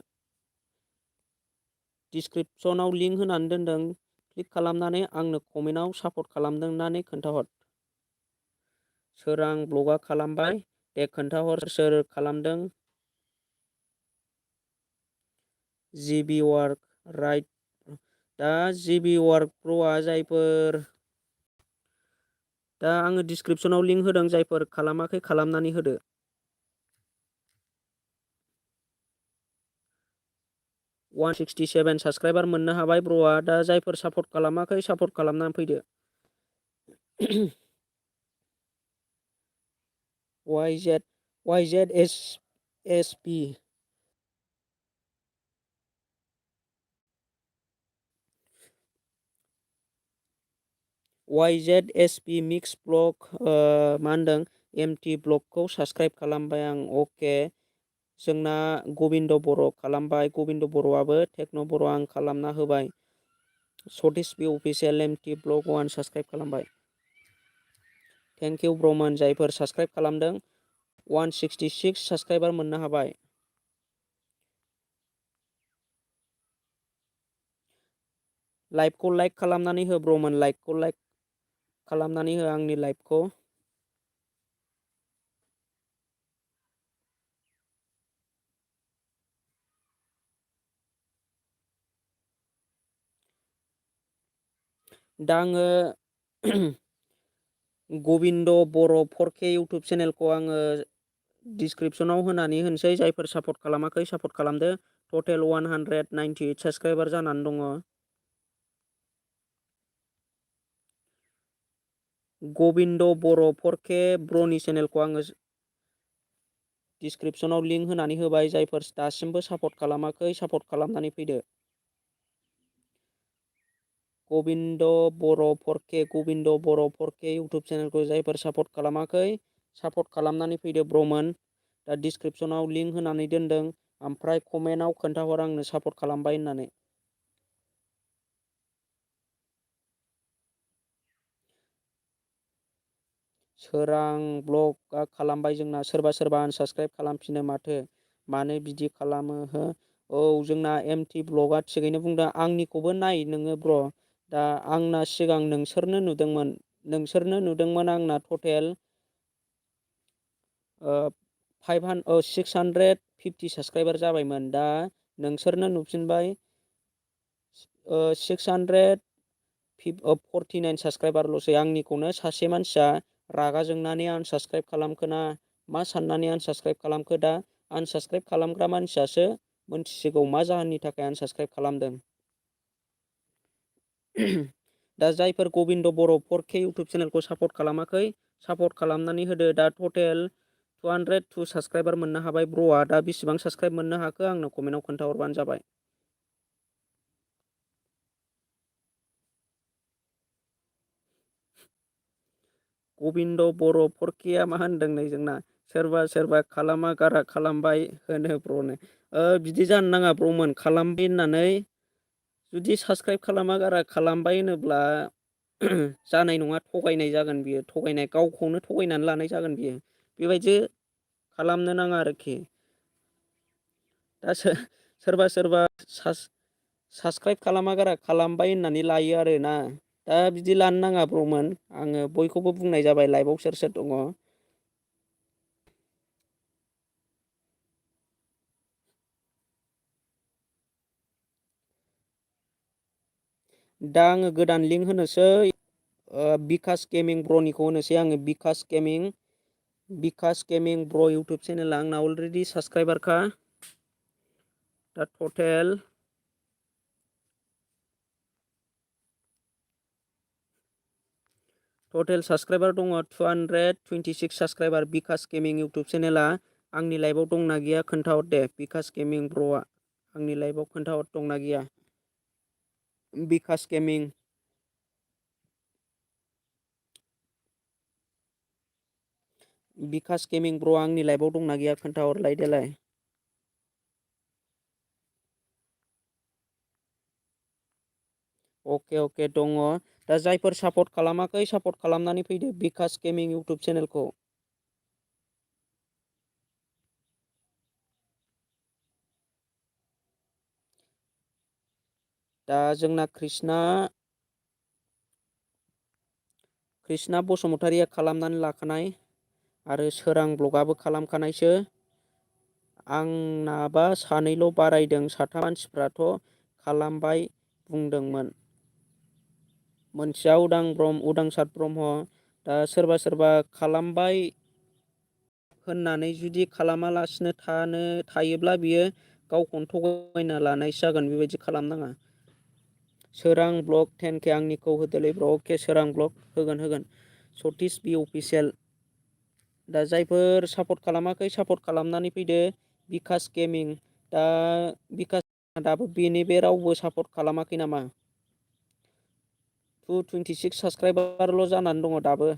डिसक्रिपसनाव लिंक होनानै दोनदों। क्लिक खालामनानै आंनो कमेन्टआव सापर्ट खालामदों होननानै खोन्थाहर। सोरां ब्लगआ खालामबाय, दे खोन्थाहर सोर खालामदों। जिबि वार्क राइट। दा जिबि वार्क प्र'आ जायफोर दा आङो डिसक्रिपसनाव लिंक होदों। जायफोर खालामाखै, खालामनानै होदो। 167 साबस्क्राइबार मोननो हाबाय ब्र'आ। दा जायफोर सापर्ट खालामाखै, सापर्ट खालामनानै फैदो। YZSP YZSP मिक्स ब्लग मा होनदों, MT ब्लगखौ साबस्क्राइब खालामबाय आं। अके, जोंना गबिन्द बर' खालामबाय। गबिन्द बर'आबो टेक्न' बर' आं खालामना होबाय। सतीश बि अफिसियेल MT ब्लग 1 साबस्क्राइब खालामबाय। थेंक इउ ब्रमोन, जायफोर साबस्क्राइब खालामदों। 166 साबस्क्राइबार मोननो हाबाय। लाइभखौ लाइक खालामनानै हो ब्रमोन। लाइभखौ लाइक खालामनानै हो आंनि लाइभखौ। दा आङो गबिन्द बर' 4K इउटुब चेनेलखौ आङो डिसक्रिपसनाव होनानै होनोसै। जायफोर सापर्ट खालामाखै, सापर्ट खालामदो। टटेल 198 साबस्क्राइबार जानानै दङ। गबिन्द बर' 4K ब्रनि चेनेलखौ आङो डिसक्रिपसनाव लिंक होनानै होबाय। जायफोर दासिमबो सापर्ट खालामाखै, सापर्ट खालामनानै फैदो। गबिन्द बर' 4K, गबिन्द बर' 4K इउटुब चेनेलखौ जायफोर सापर्ट खालामाखै, सापर्ट खालामनानै फैदो ब्रमोन। दा डिसक्रिपसनाव लिंक होनानै दोनदों। ओमफ्राय कमेन्टआव खोन्थाहर आंनो सापर्ट खालामबाय होननानै। सोरां ब्लगआ खालामबाय जोंना। सोरबा सोरबा आनसाबस्क्राइब खालामफिनो माथो। मानो बिदि खालामो हो। औ, जोंना MT ब्लगआ थिगैनो बुंदों। आंनिखौबो नाय नोङो ब्र। दा आंना सिगां नोंसोरनो नुदोंमोन आंना टटेल 650 साबस्क्राइबार जाबायमोन। दा नोंसोरनो नुफिनबाय 649 साबस्क्राइबारल'सै। आंनिखौनो सासे मानसिया रागा जोंनानै आनसाबस्क्राइब खालामखोना मा साननानै आनसाबस्क्राइब खालामखो। दा आनसाबस्क्राइब खालामग्रा मानसियासो मोनथिसिगौ मा जाहोननि थाखाय आनसाबस्क्राइब खालामदों। दा जायफोर गबिन्द बर' 4K इउटुब चेनेलखौ सापर्ट खालामाखै सापर्ट खालामनानै होदो। दा टटेल 202 साबस्क्राइबार मोननो हाबाय ब्र'आ। दा बेसेबां साबस्क्राइब मोननो हाखो आंनो कमेन्टआव खोन्थाहरबानो जाबाय। गबिन्द बर' 4Kआ मा होनदों नै जोंना सोरबा खालामा गारा खालामबाय होनो ब्र'नो। बिदि जानो नाङा ब्र'मोन। खालामबाय होननानै जुदि साबस्क्राइब खालामा गारा खालामबाय होनोब्ला जानाय नङा, थगायनाय जागोन बियो। थगायनाय, गावखौनो थगायनानै लानाय जागोन बियो। बेबायदि खालामनो नाङा आरोखि। दा सोरबा साबस्क्राइब खालामा गारा खालामबाय होननानै लायो आरोना। दा बिदि लानो नाङा ब्र'मोन। आङो बयखौबो बुंनाय जाबाय लाइभआव सोर सोर दङ। दा आङो गोदान लिंक होनोसै। बिकास गेमिं ब्र'निखौ होनोसै आङो। बिकास गेमिं ब्र' इउटुब चेनेला आंना अलरेडि साबस्क्राइबारखा। दा टटेल साबस्क्राइबार दङ 226 साबस्क्राइबार। बिकास गेमिं इउटुब चेनेला आंनि लाइभआव दंना गैया खोन्थाहर दे। बिकास गेमिं ब्र'आ आंनि लाइभआव खोन्थाहर दंना गैया। बिकास गेमिं ब्र'आ आंनि लाइभआव दंना गैया खोन्थाहरलाय देलाय। अके दङ। दा जायफोर सापर्ट खालामाखै सापर्ट खालामनानै फैदो बिकास गेमिं इउटुब चेनेलखौ। दा जोंना कृष्णा बसुमतारिया खालामनानै लाखानाय आरो सोरां ब्लगआबो खालामखानायसो। आंनाबा सानैल' बारायदों। साथाम मानसिफ्राथ' खालामबाय बुंदोंमोन। मोनसेया उदांसार ब्रह्म। दा सोरबा खालामबाय होननानै जुदि खालामालासिनो थायोब्ला बियो गावखौनो थगायना लानायसो जागोन। बेबायदि खालामनाङा। सोरां ब्लग 10K आंनिखौ होदोलै ब्र'। अके सोरां ब्लग होगोन। सतीश बि अफिसियेल। दा जायफोर सापर्ट खालामाखै सापर्ट खालामनानै फैदो बिकास गेमिं। दा बिकास दाबो बेनि बे रावबो सापर्ट खालामाखै नामा? 226 साबस्क्राइबारल' जानानै दङ दाबो।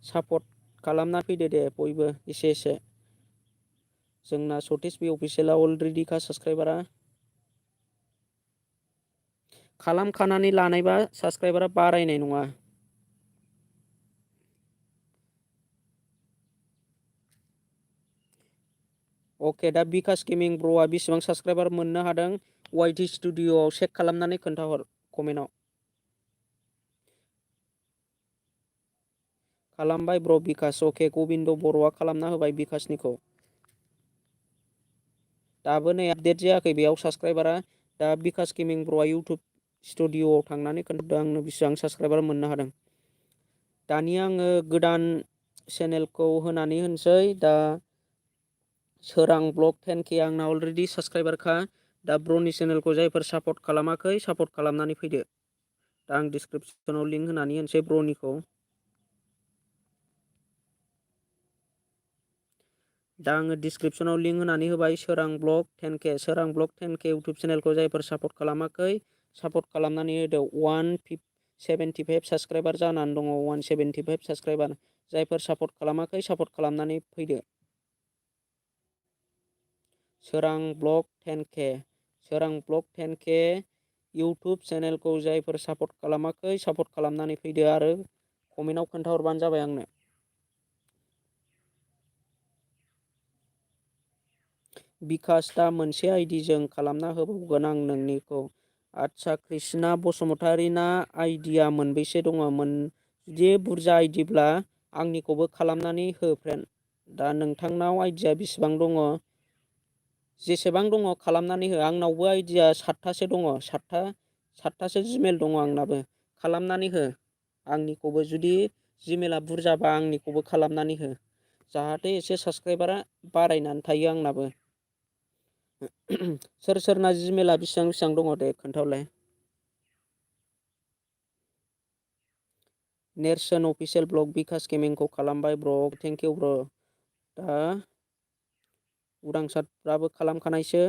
सापर्ट खालामना फैदो दे बयबो एसे। जोंना सतीश बि अफिसियेला अलरेडिखा साबस्क्राइबारा। खालामखानानै लानायबा साबस्क्राइबारा बारायनाय नङा। अके दा बिकास गेमिं ब्र'आ बेसेबां साबस्क्राइबार मोननो हादों वाइटि स्टुडिअ'आव चेक खालामनानै खोन्थाहर कमेन्टआव। खालामबाय ब्र' बिकास। अके गबिन्द बर'आ खालामना होबाय बिकासनिखौ। दाबो नै आपडेट जायाखै बेयाव साबस्क्राइबारा। दा बिकास गेमिं ब्र'आ इउटुब स्टुडिअ'आव थांनानै खोन्थादों आंनो बेसेबां साबस्क्राइबार मोननो हादों। दानिया आङो गोदान चेनेलखौ होनानै होनोसै। दा सोरां ब्लग 10K आंना अलरेडि साबस्क्राइबारखा। दा ब्र'नि चेनेलखौ जायफोर सापर्ट खालामाखै सापर्ट खालामनानै फैदो। दा आं डिसक्रिपसनाव लिंक होनानै होनोसै ब्र'निखौ। दा आङो डिसक्रिपसनाव लिंक होनानै होबाय सोरां ब्लग 10K। सोरां ब्लग 10K इउटुब चेनेलखौ जायफोर सापर्ट खालामाखै सापर्ट खालामनानै होदो। 175 साबस्क्राइबार जानानै दङ। 175 साबस्क्राइबार। जायफोर सापर्ट खालामाखै सापर्ट खालामनानै फैदो। सोरां ब्लग 10K। सोरां ब्लग 10K इउटुब चेनेलखौ जायफोर सापर्ट खालामाखै सापर्ट खालामनानै फैदो आरो कमेन्टआव खोन्थाहरबानो जाबाय आंनो। बिकास दा मोनसे आइडिजों खालामना होबावगोन आं नोंनिखौ। आदसा कृष्णा बसुमतारिना आइडिया मोनबैसे दङ? जुदि बुरजा आइडिब्ला आंनिखौबो खालामनानै हो फ्रेन्ड। दा नोंथांनाव आइडिया बेसेबां दङ? जेसेबां दङ खालामनानै हो। आंनावबो आइडिया 7थासो दङ। 7थासो जिमेल दङ आंनाबो। खालामनानै हो आंनिखौबो। जुदि जिमेला बुरजाबा आंनिखौबो खालामनानै हो। जाहाथे एसे साबस्क्राइबारा बारायनानै थायो आंनाबो। सोरना जिमेला बेसेबां दङ दे खोन्थाहरलाय। नेरसोन अफिसियेल ब्लग बिकास गेमिंखौ खालामबाय ब्र थेंक इउ ब्र। दा उदांसारफ्राबो खालामखानायसो।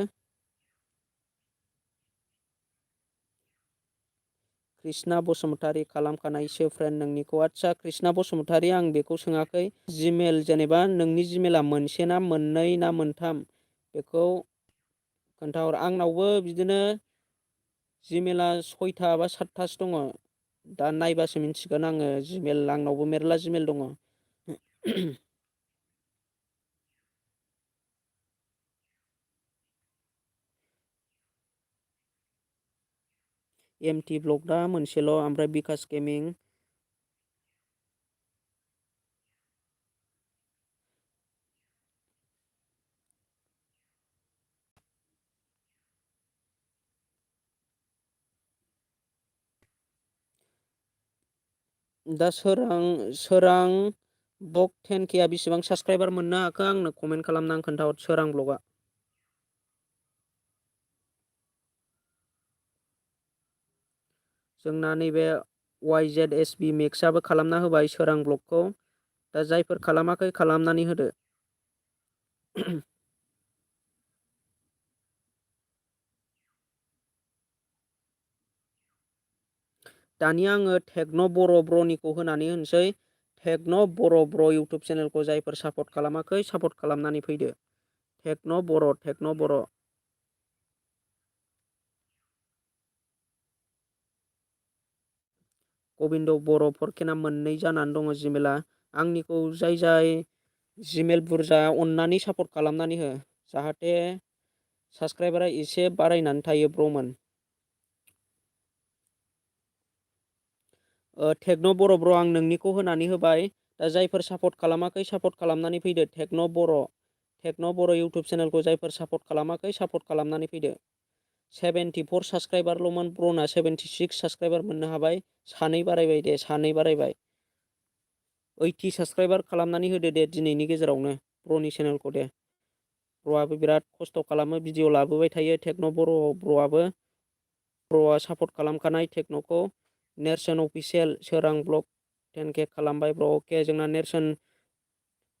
कृष्णा बसुमतारी खालामखानायसो फ्रेन्ड नोंनिखौ। आदसा कृष्णा बसुमतारी आं बेखौ सोङाखै। जिमेल जेनेबा नोंनि जिमेला मोनसे ना मोननै ना मोनथाम बेखौ खोन्थाहर। आंनावबो बिदिनो जिमेला 6टा बा 7टासो दङ। दा नायबासो मिथिगोन आङो। जिमेल आंनावबो मेरला जिमेल दङ। एमटि ब्लग दा मोनसेल', ओमफ्राय बिकास गेमिं। दा सोरां ब्लग 10K आ बेसेबां साबसक्राइबार मोननो हाखो आंनो कमेन्ट खालामनानै खोन्थाहर। सोरां ब्लगआ। जोंना नैबे YZSB मेक्सआबो खालामना होबाय सोरां ब्लगखौ। दा जायफोर खालामाखै खालामनानै होदो। दानिया आङो टेक्न' बर' ब्र'निखौ होनानै होनोसै। टेक्न' बर' ब्र' इउटुब चेनेलखौ जायफोर सापर्ट खालामाखै सापर्ट खालामनानै फैदो। टेक्न' बर', टेक्न' बर'। गबिन्द बर' फरकेना मोननै जानानै दङ जिमेला। आंनिखौ जाय जिमेल बुरजा अननानै सापर्ट खालामनानै हो। जाहाथे साबसक्राइबारा एसे बारायनानै थायो ब्र'मोन। टेक्न' बर' ब्र' आं नोंनिखौ होनानै होबाय। दा जायफोर सापर्ट खालामाखै सापर्ट खालामनानै फैदो। टेक्न' बर' इउटुब चेनेलखौ जायफोर सापर्ट खालामाखै सापर्ट खालामनानै फैदो। 74 साबसक्राइबारल'मोन ब्र'ना 76 साबसक्राइबार मोननो हाबाय। सानै बारायबाय दे, सानै बारायबाय। 80 साबसक्राइबार खालामनानै होदो दे दिनैनि गेजेरावनो ब्र'नि चेनेलखौ दे। ब्र'आबो बिराद खस्थ' खालामो, भिडिअ लाबोबाय थायो टेक्न' बर' ब्र'आबो। ब्र'आ सापर्ट खालामखानाय टेक्न'खौ। नेरसोन अफिसियेल सोरां ब्लग 10K खालामबाय ब्र'। अके जोंना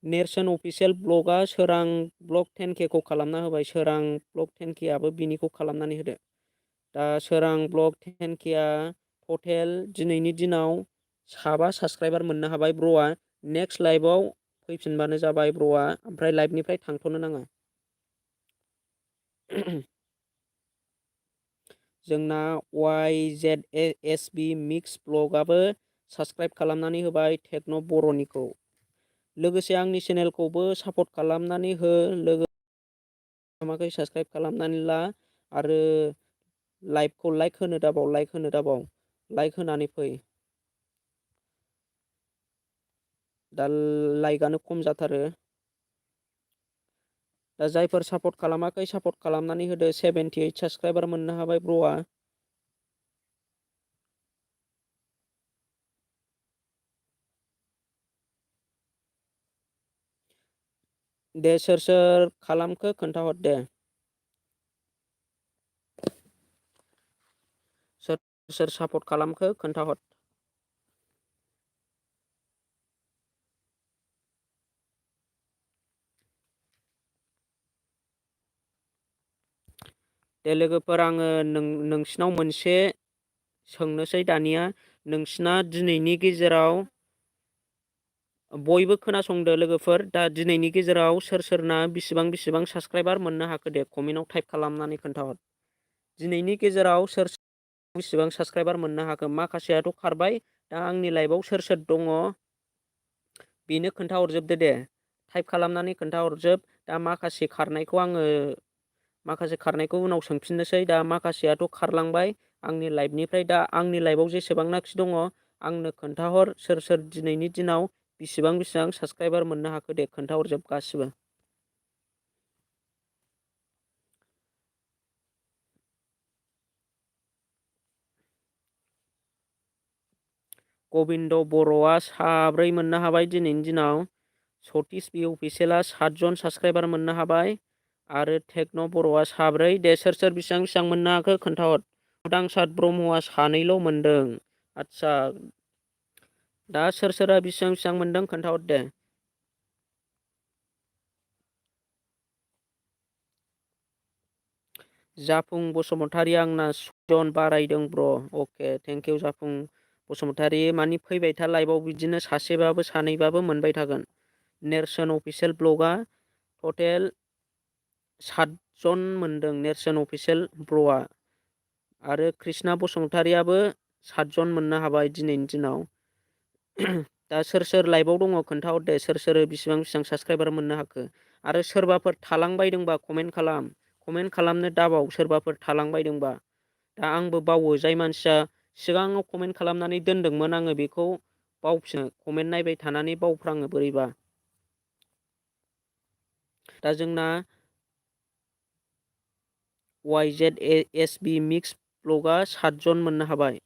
नेरसोन अफिसियेल ब्लगआ सोरां ब्लग 10K खौ खालामना होबाय। सोरां ब्लग 10K आबो बिनिखौ खालामनानै होदो। दा सोरां ब्लग 10K आ टटेल दिनैनि दिनाव साबा साबसक्राइबार मोननो हाबाय ब्र'आ। नेक्स्ट लाइभआव फैफिनबानो जाबाय ब्र'आ, ओमफ्राय लाइभनिफ्राय थांथ'नो नाङा। जोंना YZSB मिक्स ब्लगआबो साबसक्राइब खालामनानै होबाय टेक्न' बर'निखौ। लोगोसे आंनि चेनेलखौबो सापर्ट खालामनानै हो। खालामाखै साबसक्राइब खालामनानै ला। आरो लाइभखौ लाइक होनो दाबाव, लाइक होनो दाबाव, लाइक होनानै फै। दा लाइकआनो खम जाथारो। दा जायफोर सापर्ट खालामाखै सापर्ट खालामनानै होदो। 78 साबसक्राइबार मोननो हाबाय ब्र'आ। दे सोर सोर खालामखो खोन्थाहर दे। सोर सोर सापर्ट खालामखो खोन्थाहर। दे लोगोफोर आङो नोंसिनाव मोनसे सोंनोसै दानिया। नोंसिना दिनैनि गेजेराव बयबो खोनासंदो लोगोफोर। दा दिनैनि गेजेराव सोर सोरना बेसिबां साबसक्राइबार मोननो हाखो दे कमेन्टआव टाइप खालामनानै खोन्थाहर। दिनैनि गेजेराव सोर बेसेबां साबसक्राइबार मोननो हाखो। माखासेयाथ' खारबाय। दा आंनि लाइफआव सोर सोर दङ बेनो खोन्थाहरजोबदो दे। टाइप खालामनानै खोन्थाहरजोब। दा माखासे खारनायखौ उनाव सोंफिननोसै। दा माखासेयाथ' खारलांबाय आंनि लाइफनिफ्राय। दा आंनि लाइफआव जेसेबांनाखि दङ आंनो खोन्थाहर सोर सोर दिनैनि दिनाव बेसिबां साबसक्राइबार मोननो हाखो दे खोन्थाहरजोब गासिबो। गबिन्द बर'आ 3 मोननो हाबाय दिनैनि दिनाव। सतिस बि अफिसियेला 7 जन साबसक्राइबार मोननो हाबाय। आरो टेक्न' बर'आ 4। दे सोर सोर बेसेबां मोननो हाखो खोन्थाहर। उदांसार ब्रह्मआ 2ल' मोनदों। आदसा दा सोर सोरा बेसेबां मोनदों खोन्थाहर दे। जाफुं बसुमतारी आंना जन बारायदों ब्र'। अके थेंक इउ जाफुं बसुमतारी। मानि फैबाय था लाइभआव बिदिनो सासेबाबो सानैबाबो मोनबाय थागोन। नेरसोन अफिसियेल ब्लगआ टटेल 7 जन मोनदों नेरसोन अफिसियेल ब्र'आ। आरो कृष्णा बसुमतारियाबो 7 जन मोननो हाबाय दिनैनि दिनाव। दा सोर सोर लाइभआव दङ खोन्थाहर दे, सोर सोर बेसेबां साबसक्राइबार मोननो हाखो। आरो सोरबाफोर थालांबायदोंबा कमेन्ट खालाम। कमेन्ट खालामनो दाबाव सोरबाफोर थालांबायदोंबा। दा आंबो बावो, जाय मानसिया सिगाङाव कमेन्ट खालामनानै दोनदोंमोन आङो बेखौ बावफिनो, कमेन्ट नायबाय थानानै बावफ्राङो बोरैबा। दा जोंना YZSB मिक्स ब्लगआ 7 जन मोननो हाबाय।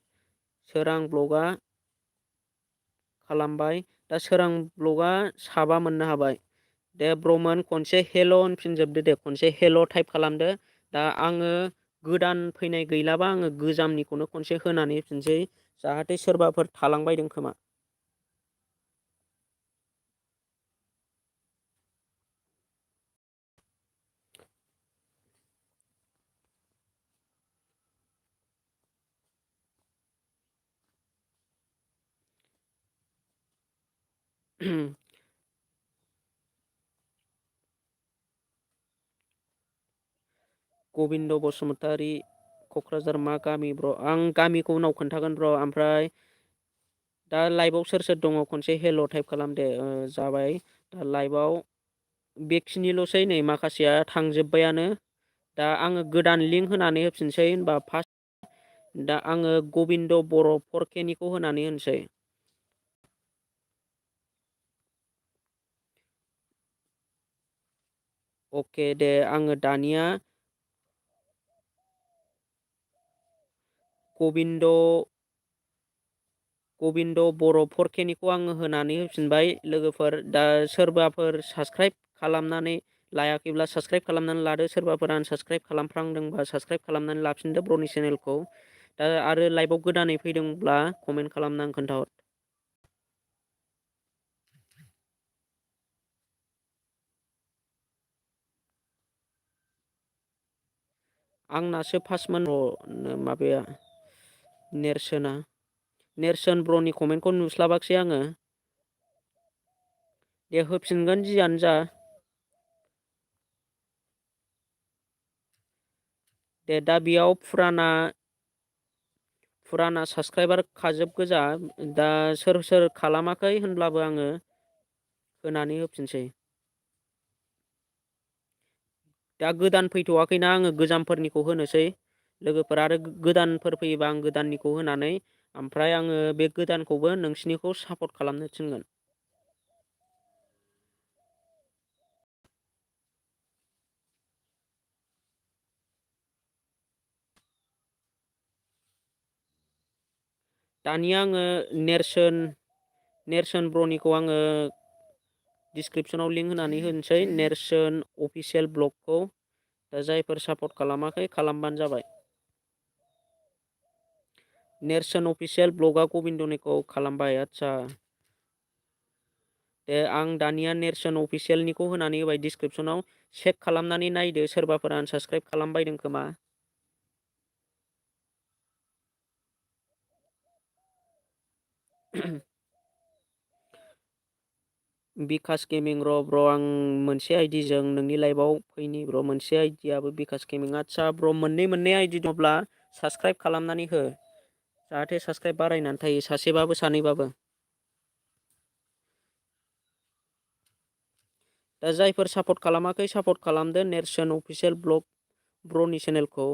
सोरां ब्लगआ खालामबाय। दा सोरां ब्लगआ 7 मोननो हाबाय। दे ब्रमोन खनसे हेल' होनफिनजोबदो दे, खनसे हेल' टाइप खालामदो। दा आङो गोदान फैनाय गैलाबा आङो गोजामनिखौनो खनसे होनानै होफिनसै, जाहाथे सोरबाफोर थालांबायदों खोमा। गबिन्द बसुमतारी क'क्राझार मा गामि ब्र'? आं गामिखौ उनाव खोन्थागोन ब्र'। ओमफ्राय दा लाइभआव सोर सोर दङ खनसे हेल' टाइप खालाम दे। जाबाय दा लाइभआव बेखिनिल'सै, नै माखासेया थांजोब्बायानो। दा आङो गोदान लिंक होनानै होफिनसै होनबा फार्स्ट। दा आङो गबिन्द बर' 4K होनानै होनसै। अके दे आङो दानिया गबिन्द बर' 4K आङो होनानै होफिनबाय लोगोफोर। दा सोरबाफोर साबसक्राइब खालामनानै लायाखैब्ला साबसक्राइब खालामनानै लादो। सोरबाफोर आनसाबसक्राइब खालामफ्रांदोंबा साबसक्राइब खालामनानै लाफिनदो ब्र'नि चेनेलखौ। दा आरो लाइभआव गोदानै फैदोंब्ला कमेन्ट खालामनानै खोन्थाहर। आंनासो फार्स्टमोन माबाया नेरसोन ब्र'नि कमेन्टखौ नुस्लाबाखिसै आङो। दे होफिनगोन जियानो जा। दे दा बेयाव फुराना साबसक्राइबार खाजोब गोजा। दा सोर सोर खालामाखै होनब्लाबो आङो होनानै होफिनसै। दा गोदान फैथ'वाखैना, आङो गोजामफोरनिखौ होनोसै। लोगोफोर आरो गोदानफोर फैयोबा आं गोदाननिखौ होनानै ओमफ्राय आङो बे गोदानखौबो नोंसिनिखौ सापर्ट खालामनो थिनगोन। दानिया आङो नेरसोन ब्र'निखौ आङो डिसक्रिपसनाव लिंक होनानै होनोसै, नेरसोन अफिसियेल ब्लगखौ। दा जायफोर सापर्ट खालामाखै खालामबानो जाबाय। नेरसोन अफिसियेल ब्लगआ गबिन्दनिखौ खालामबाय। आदसा दे आं दानिया नेरसोन अफिसियेलनिखौ होनानै होबाय डिसक्रिपसनाव। चेक खालामनानै नायदो सोरबाफोर आनसाबसक्राइब खालामबायदों खोमा। बिकास गेमिं ब्र' आं मोनसे आइडिजों नोंनि लाइभआव फैनि ब्र'। मोनसे आइडियाबो बिकास गेमिं। आदसा ब्र' मोननै आइडि दंब्ला साबसक्राइब खालामनानै हो, जाहाथे साबसक्राइब बारायनानै थायो सासेबाबो सानैबाबो। दा जायफोर सापर्ट खालामाखै सापर्ट खालामदो नेरसोन अफिसियेल ब्र'नि चेनेलखौ।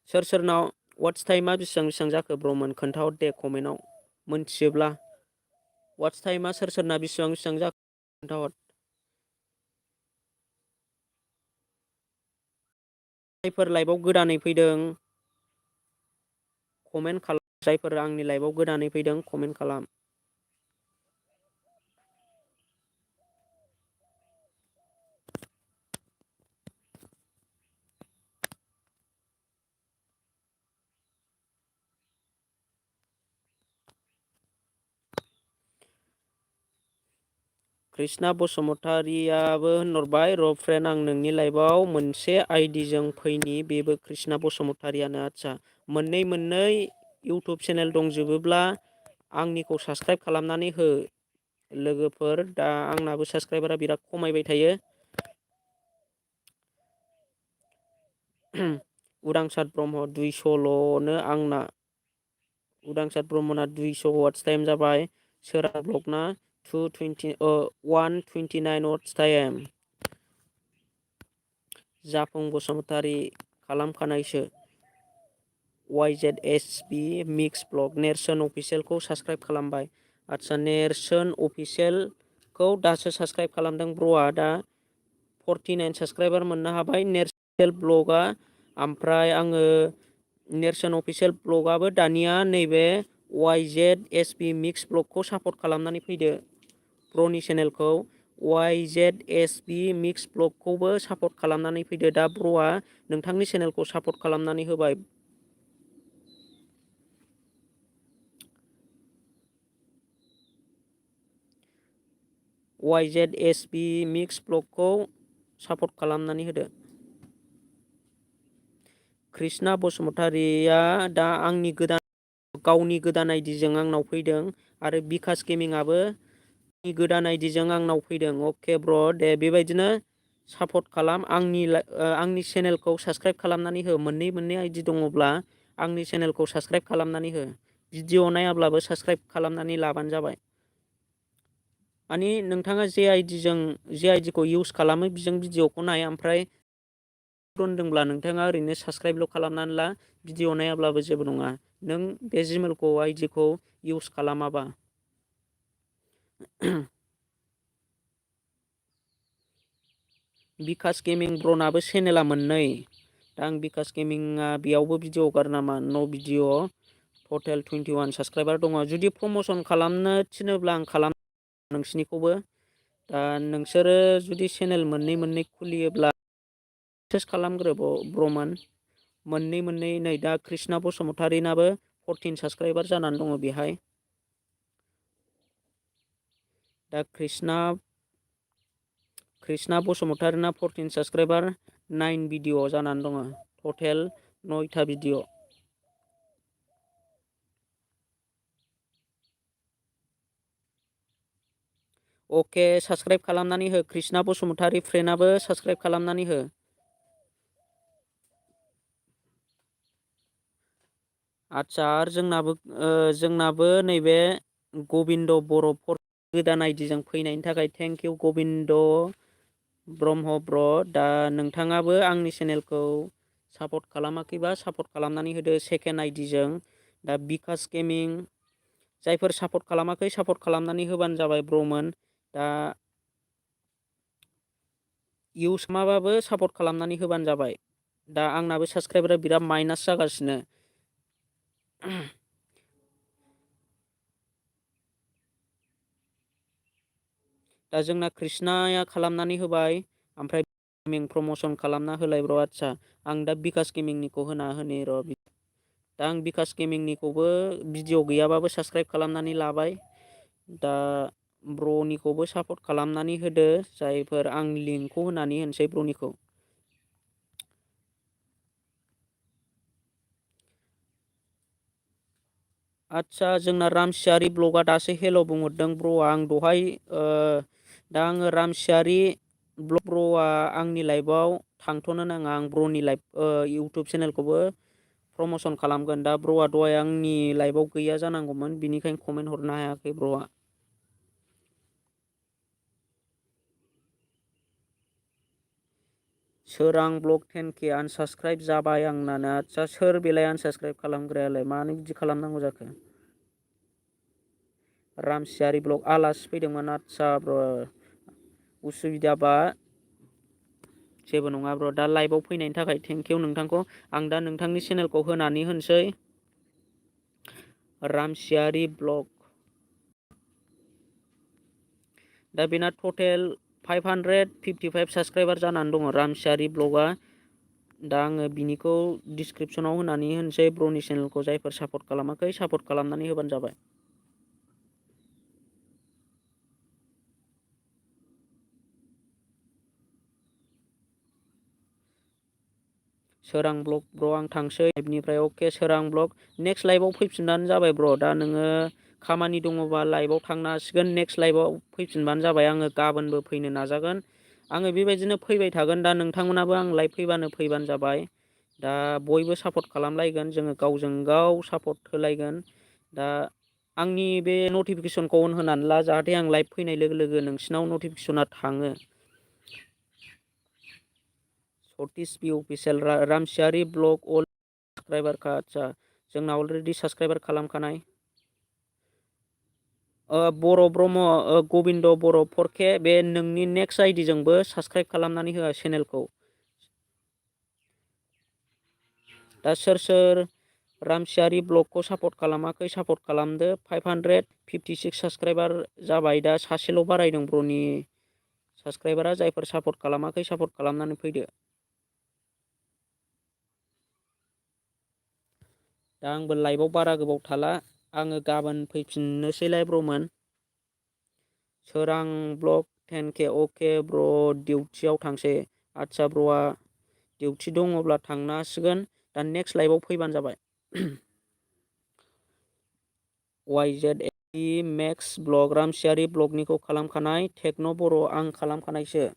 सोर सोरनाव वाट्स टाइमा बेसेबां जाखो ब्र'मोन खोन्थाहर दे कमेन्टआव मोनथियोब्ला। वाट्स टाइमा सोर सोरना बेसेबां जाखो खोन्थाहर। जायफोर लाइभआव गोदानै फैदों कमेन्ट खालाम। जायफोर आंनि लाइभआव गोदानै फैदों कमेन्ट खालाम। कृष्णा बसुमतारियाबो होनहरबाय र' फ्रेन्ड आं नोंनि लाइभआव मोनसे आइडिजों फैनि बेबो कृष्णा बसुमतारियानो। आदसा मोननै इउटुब चेनेल दंजोबोब्ला आंनिखौ साबस्क्राइब खालामनानै हो लोगोफोर। दा आंनाबो साबस्क्राइबारा बिराद खमायबाय थायो। उदांसार ब्रह्म 200ल'नो आंना। उदांसार ब्रह्मना 200 वाट्स टाइम जाबाय। सोरां ब्लगना 129 वाट्स टाइम। जाफुं बसुमतारि खालामखानायसो। YZSB मिक्स ब्लग नेरसोन अफिसियेलखौ साबस्क्राइब खालामबाय। आदसा नेरसोन अफिसियेलखौ दासो साबस्क्राइब खालामदों ब्र'आ। दा 49 साबस्क्राइबार मोननो हाबाय नेरसोन ब्लगआ। ओमफ्राय आङो नेरसोन अफिसियेल ब्लगआबो दानिया नैबे YZSB मिक्स ब्लगखौ सापर्ट खालामनानै फैदो। ब्र'नि चेनेलखौ YZSB मिक्स ब्लगखौबो सापर्ट खालामनानै फैदो। दा ब्र'आ नोंथांनि चेनेलखौ सापर्ट खालामनानै होबाय। YZSB मिक्स ब्लगखौ सापर्ट खालामनानै होदो। कृष्णा बसुमतारिया दा आंनि गावनि गोदान आइडिजों आंनाव फैदों आरो बिकास गेमिंआबो गोदान आइडिजों आंनाव फैदों। अके ब्र' दे बेबायदिनो सापर्ट खालाम। आंनि चेनेलखौ साबस्क्राइब खालामनानै हो। मोननै आइडि दङब्ला आंनि चेनेलखौ साबस्क्राइब खालामनानै हो। भिडिअ नायाब्लाबो साबस्क्राइब खालामनानै लाबानो जाबाय। माने नोंथाङा जे आइडिखौ इउस खालामो बेजों भिडिअखौ नाय। ओमफ्राय दोनदोंब्ला नोंथाङा ओरैनो साबस्क्राइबल' खालामनानै ला। भिडिअ नायाब्लाबो जेबो नङा नों बे जिमेलखौ आइडिखौ इउस खालामाबा। बिकास गेमिं ब्र'नाबो चेनेला मोननै। दा आं बिकास गेमिंआ बेयावबो भिडिअ हगारो नामा? न' भिडिअ। टटेल 21 साबस्क्राइबार दङ। जुदि प्रमसन खालामनो थिनोब्ला आं नोंसिनिखौबो। दा नोंसोरो जुदि चेनेल मोननै खुलियोब्ला मेसेज खालामग्रो ब्र'मोन। मोननै नै दा कृष्णा बसुमतारिनाबो 14 साबस्क्राइबार जानानै दङ बेहाय। दा कृष्णा बसुमतारिना 14 साबस्क्राइबार 9 भिडिअ जानानै दङ। टटेल 9था भिडिअ। अके साबस्क्राइब खालामनानै हो। कृष्णा बसुमतारि फ्रेन्डआबो साबस्क्राइब खालामनानै हो। आदसा आरो जोंनाबो नैबे गबिन्द बर' गोदान आइडिजों फैनायनि थाखाय थेंक इउ गबिन्द ब्रह्म ब्र'। दा नोंथाङाबो आंनि चेनेलखौ सापर्ट खालामाखैबा सापर्ट खालामनानै होदो सेकेन्ड आइडिजों। दा बिकास गेमिं जायफोर सापर्ट खालामाखै सापर्ट खालामनानै होबानो जाबाय ब्र'मोन। दा इउस माबाबो सापर्ट खालामनानै होबानो जाबाय। दा आंनाबो साबस्क्राइबारा बिराद माइनास जागासिनो। दा जोंना कृष्णाया खालामनानै होबाय। ओमफ्राय गेमिं प्रमसन खालामना होलाय ब्र'। आदसा आं दा बिकास गेमिंनिखौ होनि र'। दा आं बिकास गेमिंनिखौबो भिडिअ गैयाबाबो साबस्क्राइब खालामनानै लाबाय। दा ब्र'निखौबो सापर्ट खालामनानै होदो। जायफोर आं लिंकखौ होनानै होनोसै ब्र'निखौ। आदसा जोंना रामसियारि ब्लगआ दासो हेल' बुंहरदों ब्र'आ। आं दहाय दा आङो रामसियारि ब्र'आ आंनि लाइभआव थांथ'नो नाङा। आं ब्र'नि लाइभ इउटुब चेनेलखौबो प्रमसन खालामगोन। दा ब्र'आ दहाय आंनि लाइभआव गैया जानांगौमोन बिनिखायनो कमेन्ट हरनो हायाखै ब्र'आ। सोरां ब्लग 10K आनसाबस्क्राइब जाबाय आंनानो। आदसा सोर बेलाय आनसाबस्क्राइब खालामग्रायालाय? मानो बिदि खालामनांगौ जाखो? रामसियारि ब्लग आलासि फैदोंमोन। आदसा ब्र' उसुबिदाबा जेबो नङा ब्र'। दा लाइभआव फैनायनि थाखाय थेंक इउ नोंथांखौ। आं दा नोंथांनि चेनेलखौ होनानै होनोसै रामसियारि ब्लग। दा बेना टटेल 555 साबस्क्राइबार जानानै दङ रामसियारि ब्लगआ। दा आङो बिनिखौ डिसक्रिपसनाव होनानै होनोसै ब्र'नि चेनेलखौ। जायफोर सापर्ट खालामाखै सापर्ट खालामनानै होबानो जाबाय। सोरां ब्लग ब्र आं थांसै लाइभनिफ्राय अके सोरां ब्लग नेक्स्ट लाइभआव फैफिनबानो जाबाय ब्र दा नोङो खामानि दङबा लाइभआव थांनो हासिगोन नेक्स्ट लाइभआव फैफिनबानो जाबाय आङो गाबोनबो फैनो नाजागोन आङो बेबायदिनो फैबाय थागोन दा नोंथांमोनाबो आं लाइभ फैबानो जाबाय दा बयबो सापर्ट खालामलायगोन जोङो गावजों गाव सापर्ट होलायगोन दा आंनि बे नटिफिकेसनखौ अन होनानै ला जाहाथे आं लाइभ फैनाय लोगो लोगो नोंसिनाव नटिफिकेसना थाङो सतीश पि अफिसियेल रामसियारि ब्लग अल साबसक्राइबार का आदसा जोंना अलरेडि साबसक्राइबार खालामखानाय बर' ब्रह्म गबिन्द बर' फरके बे नोंनि नेक्स्ट आइडिजोंबो साबसक्राइब खालामनानै होआ चेनेलखौ दा सोर रामसियारि ब्लगखौ सापर्ट खालामाखै सापर्ट खालामदो 556 साबसक्राइबार जाबाय दा सासेल' बारायदों ब्रनि साबसक्राइबारा जायफोर सापर्ट खालामाखै सापर्ट खालामनानै फैदो दा आंबो लाइभआव बारा गोबाव थाला आङो गाबोन फैफिननोसैलाय ब्रमोन सोरां ब्लग 10K अके ब्र डिउटियाव थांसै आदसा ब्रआ डिउटि दङब्ला थांनो हासिगोन दा नेक्स्ट लाइभआव फैबानो जाबाय YZAE मेक्स ब्लग रामसियारि ब्लगनिखौ खालामखानाय टेक्न' बर' आं खालामखानायसो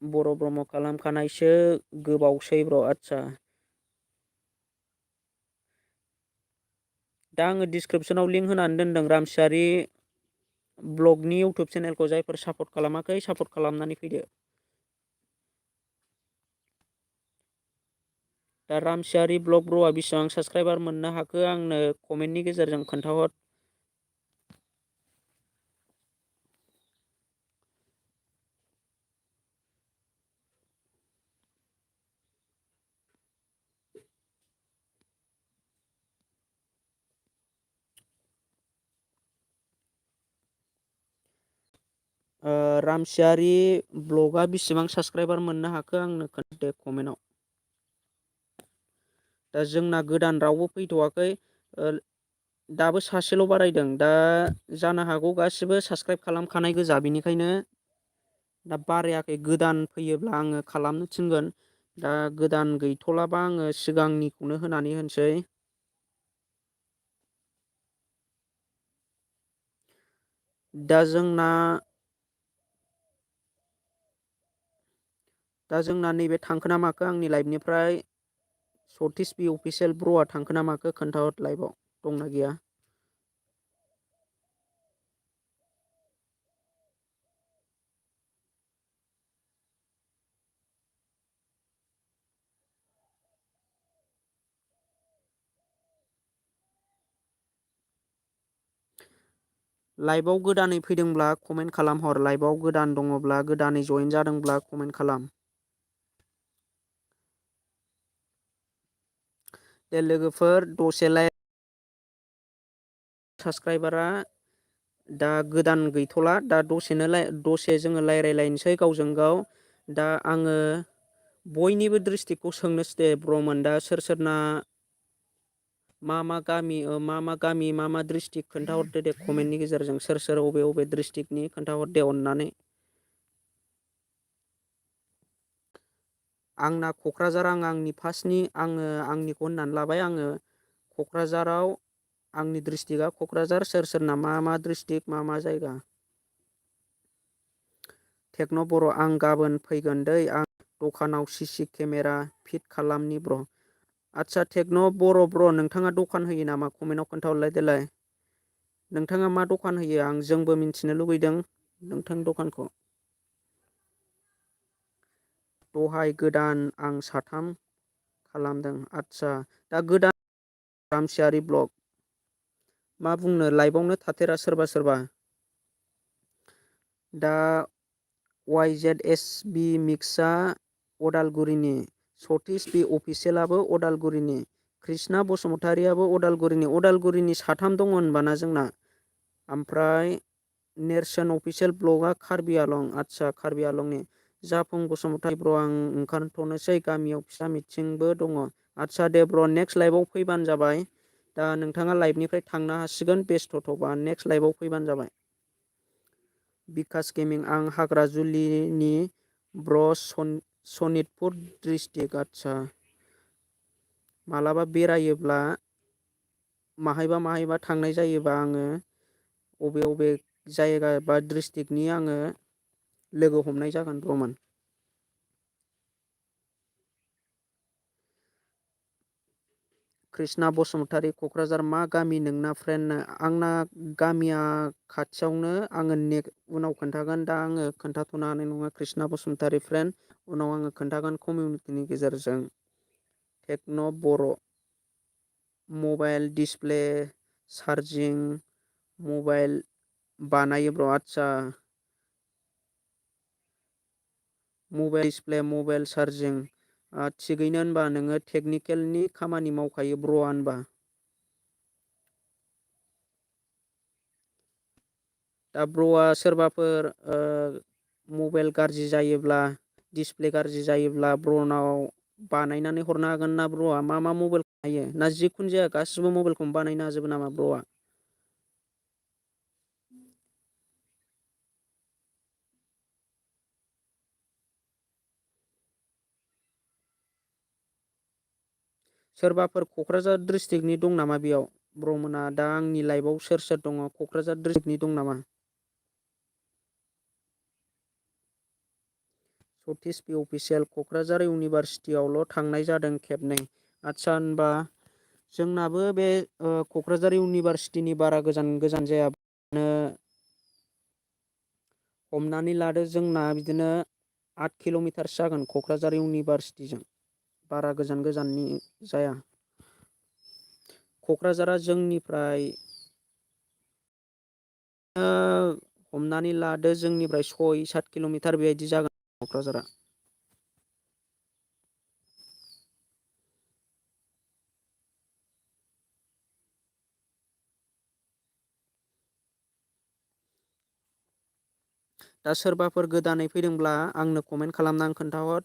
बर' ब्रह्म खालामखानायसो गोबावसै ब्र आदसा दा आङो डिसक्रिपसनाव लिंक होनानै दोनदों रामसियारि ब्लगनि इउटुब चेनेलखौ जायफोर सापर्ट खालामाखै सापर्ट खालामनानै फैदो दा रामसियारि ब्लग ब्र'आ बेसेबां साबसक्राइबार मोननो हाखो आंनो कमेन्टनि गेजेरजों खोन्थाहर रामसियारि ब्लगआ बेसेबां साबसक्राइबार मोननो हाखो आंनो खोन्थादो कमेन्टआव दा जोंना गोदान रावबो फैथ'वाखै दाबो सासेल' बारायदों दा जानो हागौ गासिबो साबसक्राइब खालामखानाय गोजा बेनिखायनो दा बारायाखै गोदान फैयोब्ला आङो खालामनो थिनगोन दा गोदान गैथ'लाबा आङो सिगांनिखौनो होनानै होनोसै दा जोंना नैबे थांखोना माखो आंनि लाइफनिफ्राय सतीश पि अफिसियेल ब्र'आ थांखोना माखो खोन्थाहर लाइभआव दंना गैया लाइभआव गोदानै फैदोंब्ला कमेन्ट खालामहर लाइभआव गोदान दङब्ला गोदानै जयेन जादोंब्ला कमेन्ट खालाम दे लोगोफोर दसेलाय साबसक्राइबारा दा गोदान गैथ'ला दा दसे जोङो रायज्लायनोसै गावजों गाव दा आङो बयनिबो ड्रिस्ट्रिक्टखौ सोंनोसै दे ब्रमोन दा सोरना मा गामि मा मा ड्रिस्ट्रिक्ट खोन्थाहरदो दे कमेन्टनि गेजेरजों सोर अबे ड्रिस्ट्रिक्टनि खोन्थाहरदे अननानै आंना क'क्राझार आंनि फार्स्टनि आङो आंनिखौ होननानै लाबाय आङो क'क्राझाराव आंनि ड्रिस्ट्रिक्टआ क'क्राझार सोरना मा ड्रिस्ट्रिक्ट मा जायगा टेक्न' बर' आं गाबोन फैगोन दै आं दखानाव सिसि केमेरा फिट खालामनि ब्र आदसा टेक्न' ब्र नोंथाङा दखान होयो नामा कमेन्टआव खोन्थाहरलाय देलाय नोंथाङा मा दखान होयो आं जोंबो मिन्थिनो लुगैदों नोंथांनि दखानखौ दहाय गोदान आं साथाम खालामदों आदसा दा गोदान रामसियारि ब्लग मा बुंनो लाइभआवनो थाथेरा सोरबा दा YZSB मिक्सआ अदालगुरिनि सतीश पि अफिसियेलाबो अदालगुरिनि कृष्णा बसुमतारियाबो अदालगुरिनि साथाम दङ होनबाना जोंना ओमफ्राय नेरसोन अफिसियेल ब्लगआ कार्बि आलं आदसा कार्बि आलंनि जाफुं बसुमतारी ब्र आं ओंखारथ'नोसै गामियाव फिसा मिथिंबो दङ आदसा दे ब्र नेक्स्ट लाइभआव फैबानो जाबाय दा नोंथाङा लाइभनिफ्राय थांनो हासिगोन बेस्थ'थ'बा नेक्स्ट लाइभआव फैबानो जाबाय बिकास गेमिं आं हाग्राजुलिनि ब्र सनितपुर डिस्ट्रिक्ट आदसा मालाबा बेरायोब्ला माहायबा थांनाय जायोबा आङो अबे जायगा बा डिस्ट्रिक्टनि आङो लोगो हमनाय जागोन ब्रमोन। कृष्णा बसुमतारी क'क्राझार मा गामि नोंना फ्रेन्ड? आंना गामिया खाथियावनो आङो उनाव खोन्थागोन, दा आङो खोन्थाथ'नो हानाय नङा कृष्णा बसुमतारी फ्रेन्ड, उनाव आङो खोन्थागोन कमिउनिटिनि गेजेरजों। टेक्न' बर' मबाइल डिसप्ले चार्जिं मबाइल बानायो ब्र'। आदसा मबाइल डिसप्ले मबाइल चार्जिं थिगैनो होनबा नोङो टेकनिकेलनि खामानि मावखायो ब्र'आ होनबा। दा ब्र'आ सोरबाफोर मबाइल गाज्रि जायोब्ला डिसप्ले गाज्रि जायोब्ला ब्रनाव बानायनानै हरनो हागोन ना ब्र'आ? मा मबाइल बानायो ना जिखुनु जाया गासिबो मबाइलखौनो बानायनो हाजोबो नामा ब्र'आ? सोरबाफोर क'क्राझार डिस्ट्रिक्टनि दं नामा बेयाव? ब्र'मोना दा आंनि लाइफआव सोर दङ क'क्राझार डिस्ट्रिक्टनि दं नामा? सतीश पि अफिसियेल क'क्राझार इउनिभारसिटियावल' थांनाय जादों खेबनै। आदसा होनबा जोंनाबो बे क'क्राझार इउनिभारसिटिनि बारा गोजान जाया। हमनानै लादो जोंना बिदिनो 8 किल'मिटारसो जागोन क'क्राझार इउनिभारसिटिजों, बारा गोजाननि जाया। क'क्राझारा जोंनिफ्राय हमनानै लादो जोंनिफ्राय 6-7 किल'मिटार बेबायदि जागोन क'क्राझारा। दा सोरबाफोर गोदानै फैदोंब्ला आंनो कमेन्ट खालामनानै खोन्थाहर।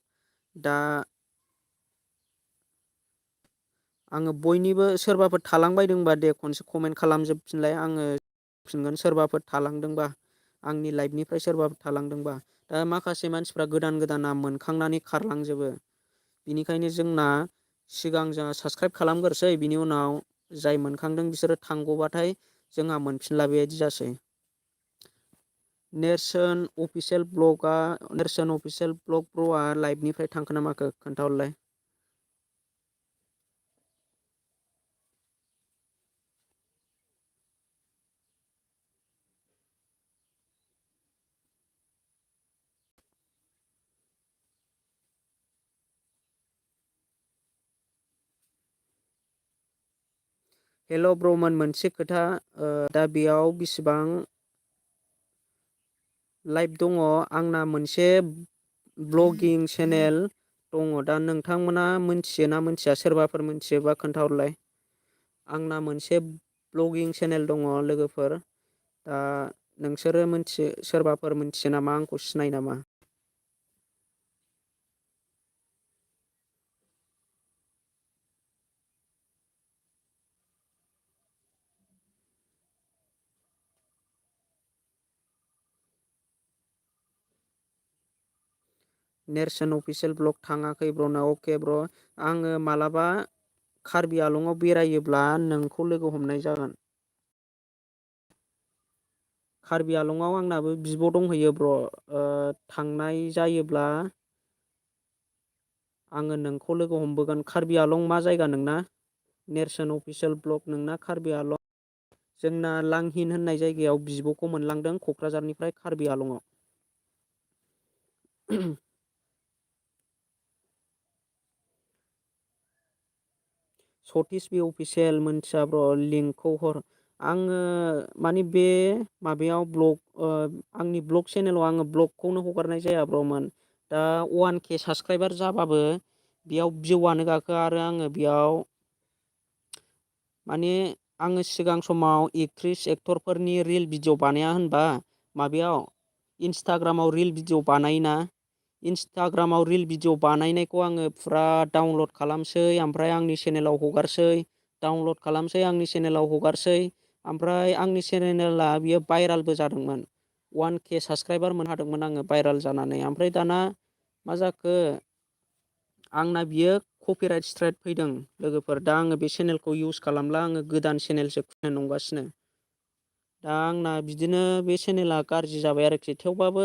दा आङो बयनिबो सोरबाफोर थालांबायदोंबा दे खनसे कमेन्ट खालामजोबफिनलाय, आङो फिनगोन सोरबाफोर थालांदोंबा आंनि लाइफनिफ्राय सोरबाफोर थालांदोंबा। दा माखासे मानसिफ्रा गोदाना मोनखांनानै खारलांजोबो, बिनिखायनो जोंना सिगां जोंहा साबसक्राइब खालामग्रोसै, बिनि उनाव जाय मोनखांदों बिसोरो थांगौबाथाय जोंहा मोनफिनला बेबायदि जासै। नेरसोन अफिसियेल ब्लग ब्र'आ लाइभनिफ्राय थांखो ना माखो खोन्थाहरलाय। हेल' ब्रमोन, मोनसे खोथा, दा बेयाव बिसिबां लाइभ दङ? आंना मोनसे ब्लगिं चेनेल दङ, दा नोंथांमोना मोनथियोना मोनथिया? सोरबाफोर मोनथियोबा खोन्थाहरलाय। आंना मोनसे ब्लगिं चेनेल दङ लोगोफोर, दा नोंसोरो सोरबाफोर मोनथियो नामा? आंखौ सिनायो नामा? नेरसोन अफिसियेल ब्लग थाङाखै ब्र'ना? अके ब्र', आङो मालाबा कार्बि आलंआव बेरायोब्ला नोंखौ लोगो हमनाय जागोन। कार्बि आलंआव आंनाबो बिब' दंहैयो ब्र', थांनाय जायोब्ला आङो नोंखौ लोगो हमबोगोन। कार्बि आलं मा जायगा नोंना? नेरसोन अफिसियेल ब्लग नोंना कार्बि आलं। जोंना लांहिन होननाय जायगायाव बिब'खौ मोनलांदों क'क्राझारनिफ्राय कार्बि आलंआव। सतीश बि अफिसियेल मोनथिया ब्र', लिंकखौ हर। आङो माने बे माबायाव आंनि ब्लग चेनेलाव आङो ब्लगखौनो हगारनाय जाया ब्र'मोन। दा 1K साबसक्राइबार जाबाबो बेयाव भिउआनो गाखोआ, आरो आङो बेयाव माने आङो सिगां समाव एक्टरफोरनि रिल भिडिअ बानाया होनबा, माबायाव इन्सटाग्रामाव रिल भिडिअ बानायोना, इन्सटाग्रामाव रिल भिडिअ बानायनायखौ आङो फुरा डाउनलड खालामसै, ओमफ्राय आंनि चेनेलाव हगारसै, डाउनलड खालामसै आंनि चेनेलाव हगारसै, ओमफ्राय आंनि चेनेला बियो भाइरालबो जादोंमोन। 1K साबसक्राइबार मोनहादोंमोन आङो भाइराल जानानै। ओमफ्राय दाना मा जाखो, आंना बियो कपिराइट स्ट्राइक फैदों लोगोफोर। दा आङो बे चेनेलखौ इउस खालामला, आङो गोदान चेनेलसो खुलिनो नंगासिनो। दा आंना बिदिनो बे चेनेला गाज्रि जाबाय आरोखि। थेवबाबो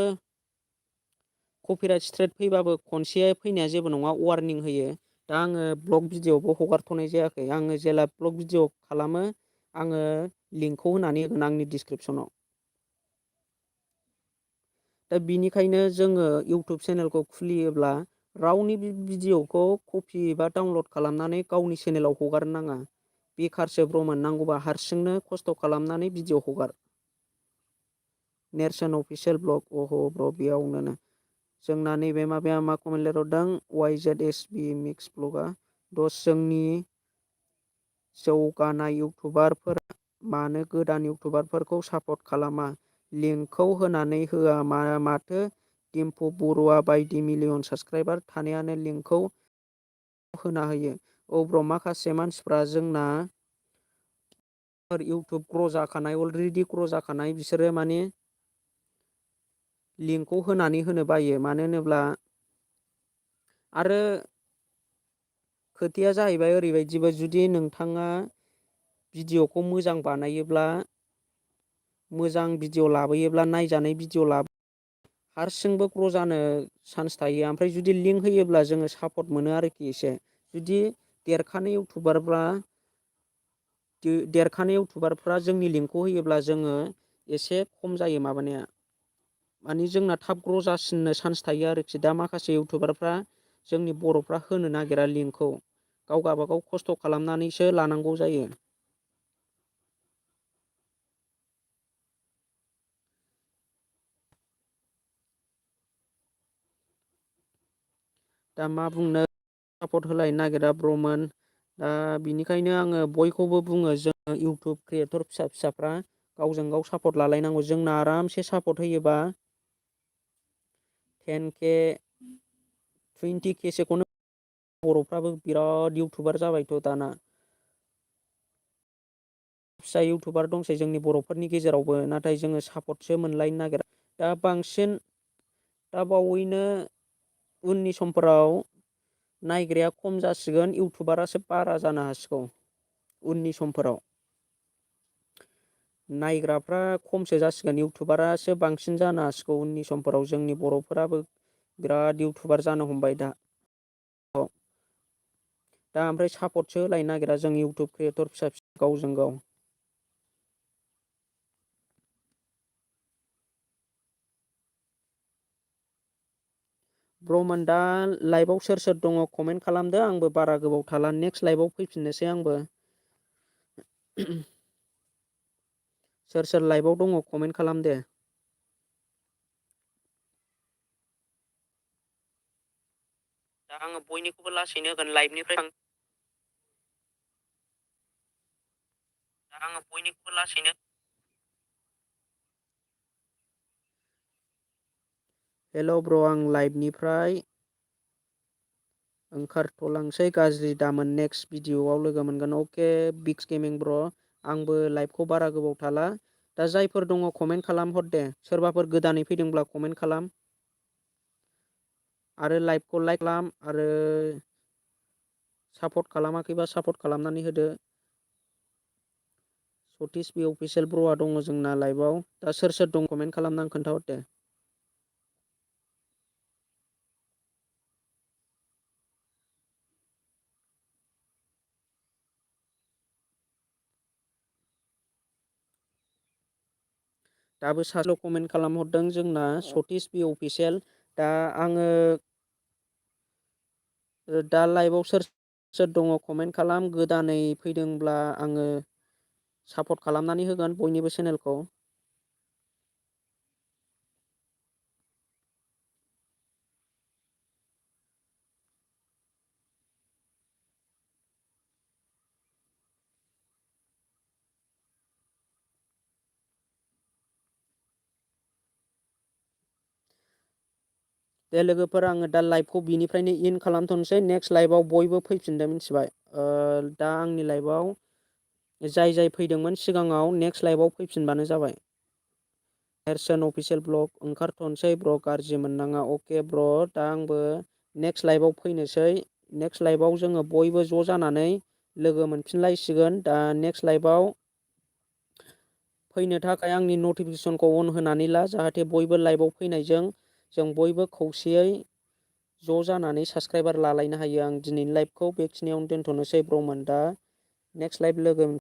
कपिराइट स्ट्राइक फैबाबो खनसे फैनाया जेबो नङा, वार्निं होयो। दा आङो ब्लग भिडिअबो हगारथ'नाय जायाखै। आङो जेला ब्लग भिडिअ खालामो आङो लिंकखौ होनानै होगोन आंनि डिसक्रिपसनाव। दा बिनिखायनो जोङो इउटुब चेनेलखौ खुलियोब्ला रावनि भिडिअखौ कपि एबा डाउनलड खालामनानै गावनि चेनेलाव हगारनो नाङा। बेखारसो ब्र'मोन, नांगौबा हारसिंनो खस्थ' खालामनानै भिडिअ हगार। नेरसोन अफिसियेल ब्लग, अह ब्र' बेयावनो जोंना नैबे माबाया मा कमेन्ट लिरहरदों, YZSB मिक्स ब्लगा। जोंनि जौगानाय इउटुबारफोरा मानो गोदान इउटुबारफोरखौ सापर्ट खालामा? लिंकखौ होनानै होआ माथो? डिम्पु बरुवा बायदि मिलियन साबस्क्राइबार थानायानो लिंकखौ होना होयो। औ ब्र', माखासे मानसिफ्रा जोंना इउटुब ग्र' जाखानाय, अलरेडि ग्र' जाखानाय, बिसोरो माने लिंकखौ होनानै होनो बायो। मानो होनोब्ला आरो खोथाया जाहैबाय ओरैबायदिबो, जुदि नोंथाङा भिडिअखौ मोजां बानायोब्ला, मोजां भिडिअ लाबोयोब्ला, नायजानाय भिडिअ हारसिंबो ग्र' जानो चान्स थायो। ओमफ्राय जुदि लिंक होयोब्ला जोङो सापर्ट मोनो आरोखि एसे। जुदि देरखानाय इउटुबारफ्रा जोंनि लिंकखौ होयोब्ला जोङो एसे खम जायो माबानाया, माने जोंना थाब ग्र' जासिननो चान्स थायो आरोखि। दा माखासे इउटुबारफ्रा जोंनि बर'फ्रा होनो नागिरा लिंकखौ, गाव गाबागाव खस्थ' खालामनानैसो लानांगौ जायो। दा मा बुंनो, सापर्ट होलायनो नागिरा ब्र'मोन। दा बिनिखायनो आङो बयखौबो बुङो, जों इउटुब क्रियेटर फिसा फिसाफ्रा गावजों गाव सापर्ट लालायनांगौ। जोंना आरामसे सापर्ट होयोबा 10K 20K सोखौनो बर'फ्राबो बिराद इउटुबार जाबायथ' दाना। फिसा इउटुबार दंसै जोंनि बर'फोरनि गेजेरावबो, नाथाय जोङो सापर्टसो मोनलायनो नागिरा। दा बांसिन दा बावैनो उननि समफोराव नायग्राया खम जासिगोन, इउटुबारासो बारा जानो हासिगौ। उननि समफोराव नायग्राफ्रा खमसो जासिगोन, इउटुबारासो बांसिन जानो हासिगौ उननि समफोराव। जोंनि बर'फोराबो बिराद इउटुबार जानो हमबाय दा। ओमफ्राय सापर्टसो होलायनो नागिरा जों इउटुब क्रियेटर फिसा फिसा गावजों गाव। ब्र'मोन, दा लाइभआव सोर सोर दङ कमेन्ट खालामदो। आंबो बारा गोबाव थाला, नेक्स्ट लाइभआव फैफिननोसै आंबो। सोर सोर लाइभआव दङ कमेन्ट खालाम दे। दा आङो बयनिखौबो लासैनो होगोन लाइभनिफ्राय दा आङो बयनिखौबो लासैनो। हेल' ब्र', आं लाइभनिफ्राय ओंखारथ'लांसै, गाज्रि दामोन। नेक्स्ट भिडिअआव लोगो मोनगोन। अके बिग्स गेमिं ब्र', आंबो लाइभखौ बारा गोबाव थाला। दा जायफोर दङ कमेन्ट खालामहर दे। सोरबाफोर गोदानै फैदोंब्ला कमेन्ट खालाम आरो लाइभखौ लाइक खालाम, आरो सापर्ट खालामाखैबा सापर्ट खालामनानै होदो। सतीश बि अफिसियेल ब्र'आ दङ जोंना लाइभआव। दा सोर सोर दं कमेन्ट खालामनानै खोन्थाहर दे। दाबो सासेल' कमेन्ट खालामहरदों जोंना, सतीश बि अफिसियेल। दा आङो दा लाइभआव सोर सोर दङ कमेन्ट खालाम। गोदानै फैदोंब्ला आङो सापर्ट खालामनानै होगोन बयनिबो चेनेलखौ। दे लोगोफोर, आङो दा लाइभखौ बिनिफ्रायनो इन खालामथ'नोसै। नेक्स्ट लाइभआव बयबो फैफिनदो, मिथिबाय? दा आंनि लाइभआव जाय जाय फैदोंमोन सिगाङाव, नेक्स्ट लाइभआव फैफिनबानो जाबाय। नेरसोन अफिसियेल ब्लग ओंखारथ'नोसै ब्र', गाज्रि मोननाङा। अके ब्र', दा आंबो नेक्स्ट लाइभआव फैनोसै। नेक्स्ट लाइभआव जोङो बयबो ज' जानानै लोगो मोनफिनलायसिगोन। दा नेक्स्ट लाइभआव फैनो थाखाय आंनि नटिफिकेसनखौ अन होनानै ला, जाहाथे बयबो लाइभआव फैनायजों जों बयबो खौसेयै ज' जानानै साबस्क्राइबार लालायनो हायो। आं दिनैनि लाइभखौ बेखिनियावनो दोनथ'नोसै ब्रमोन। दा नेक्स्ट लाइभ लोगो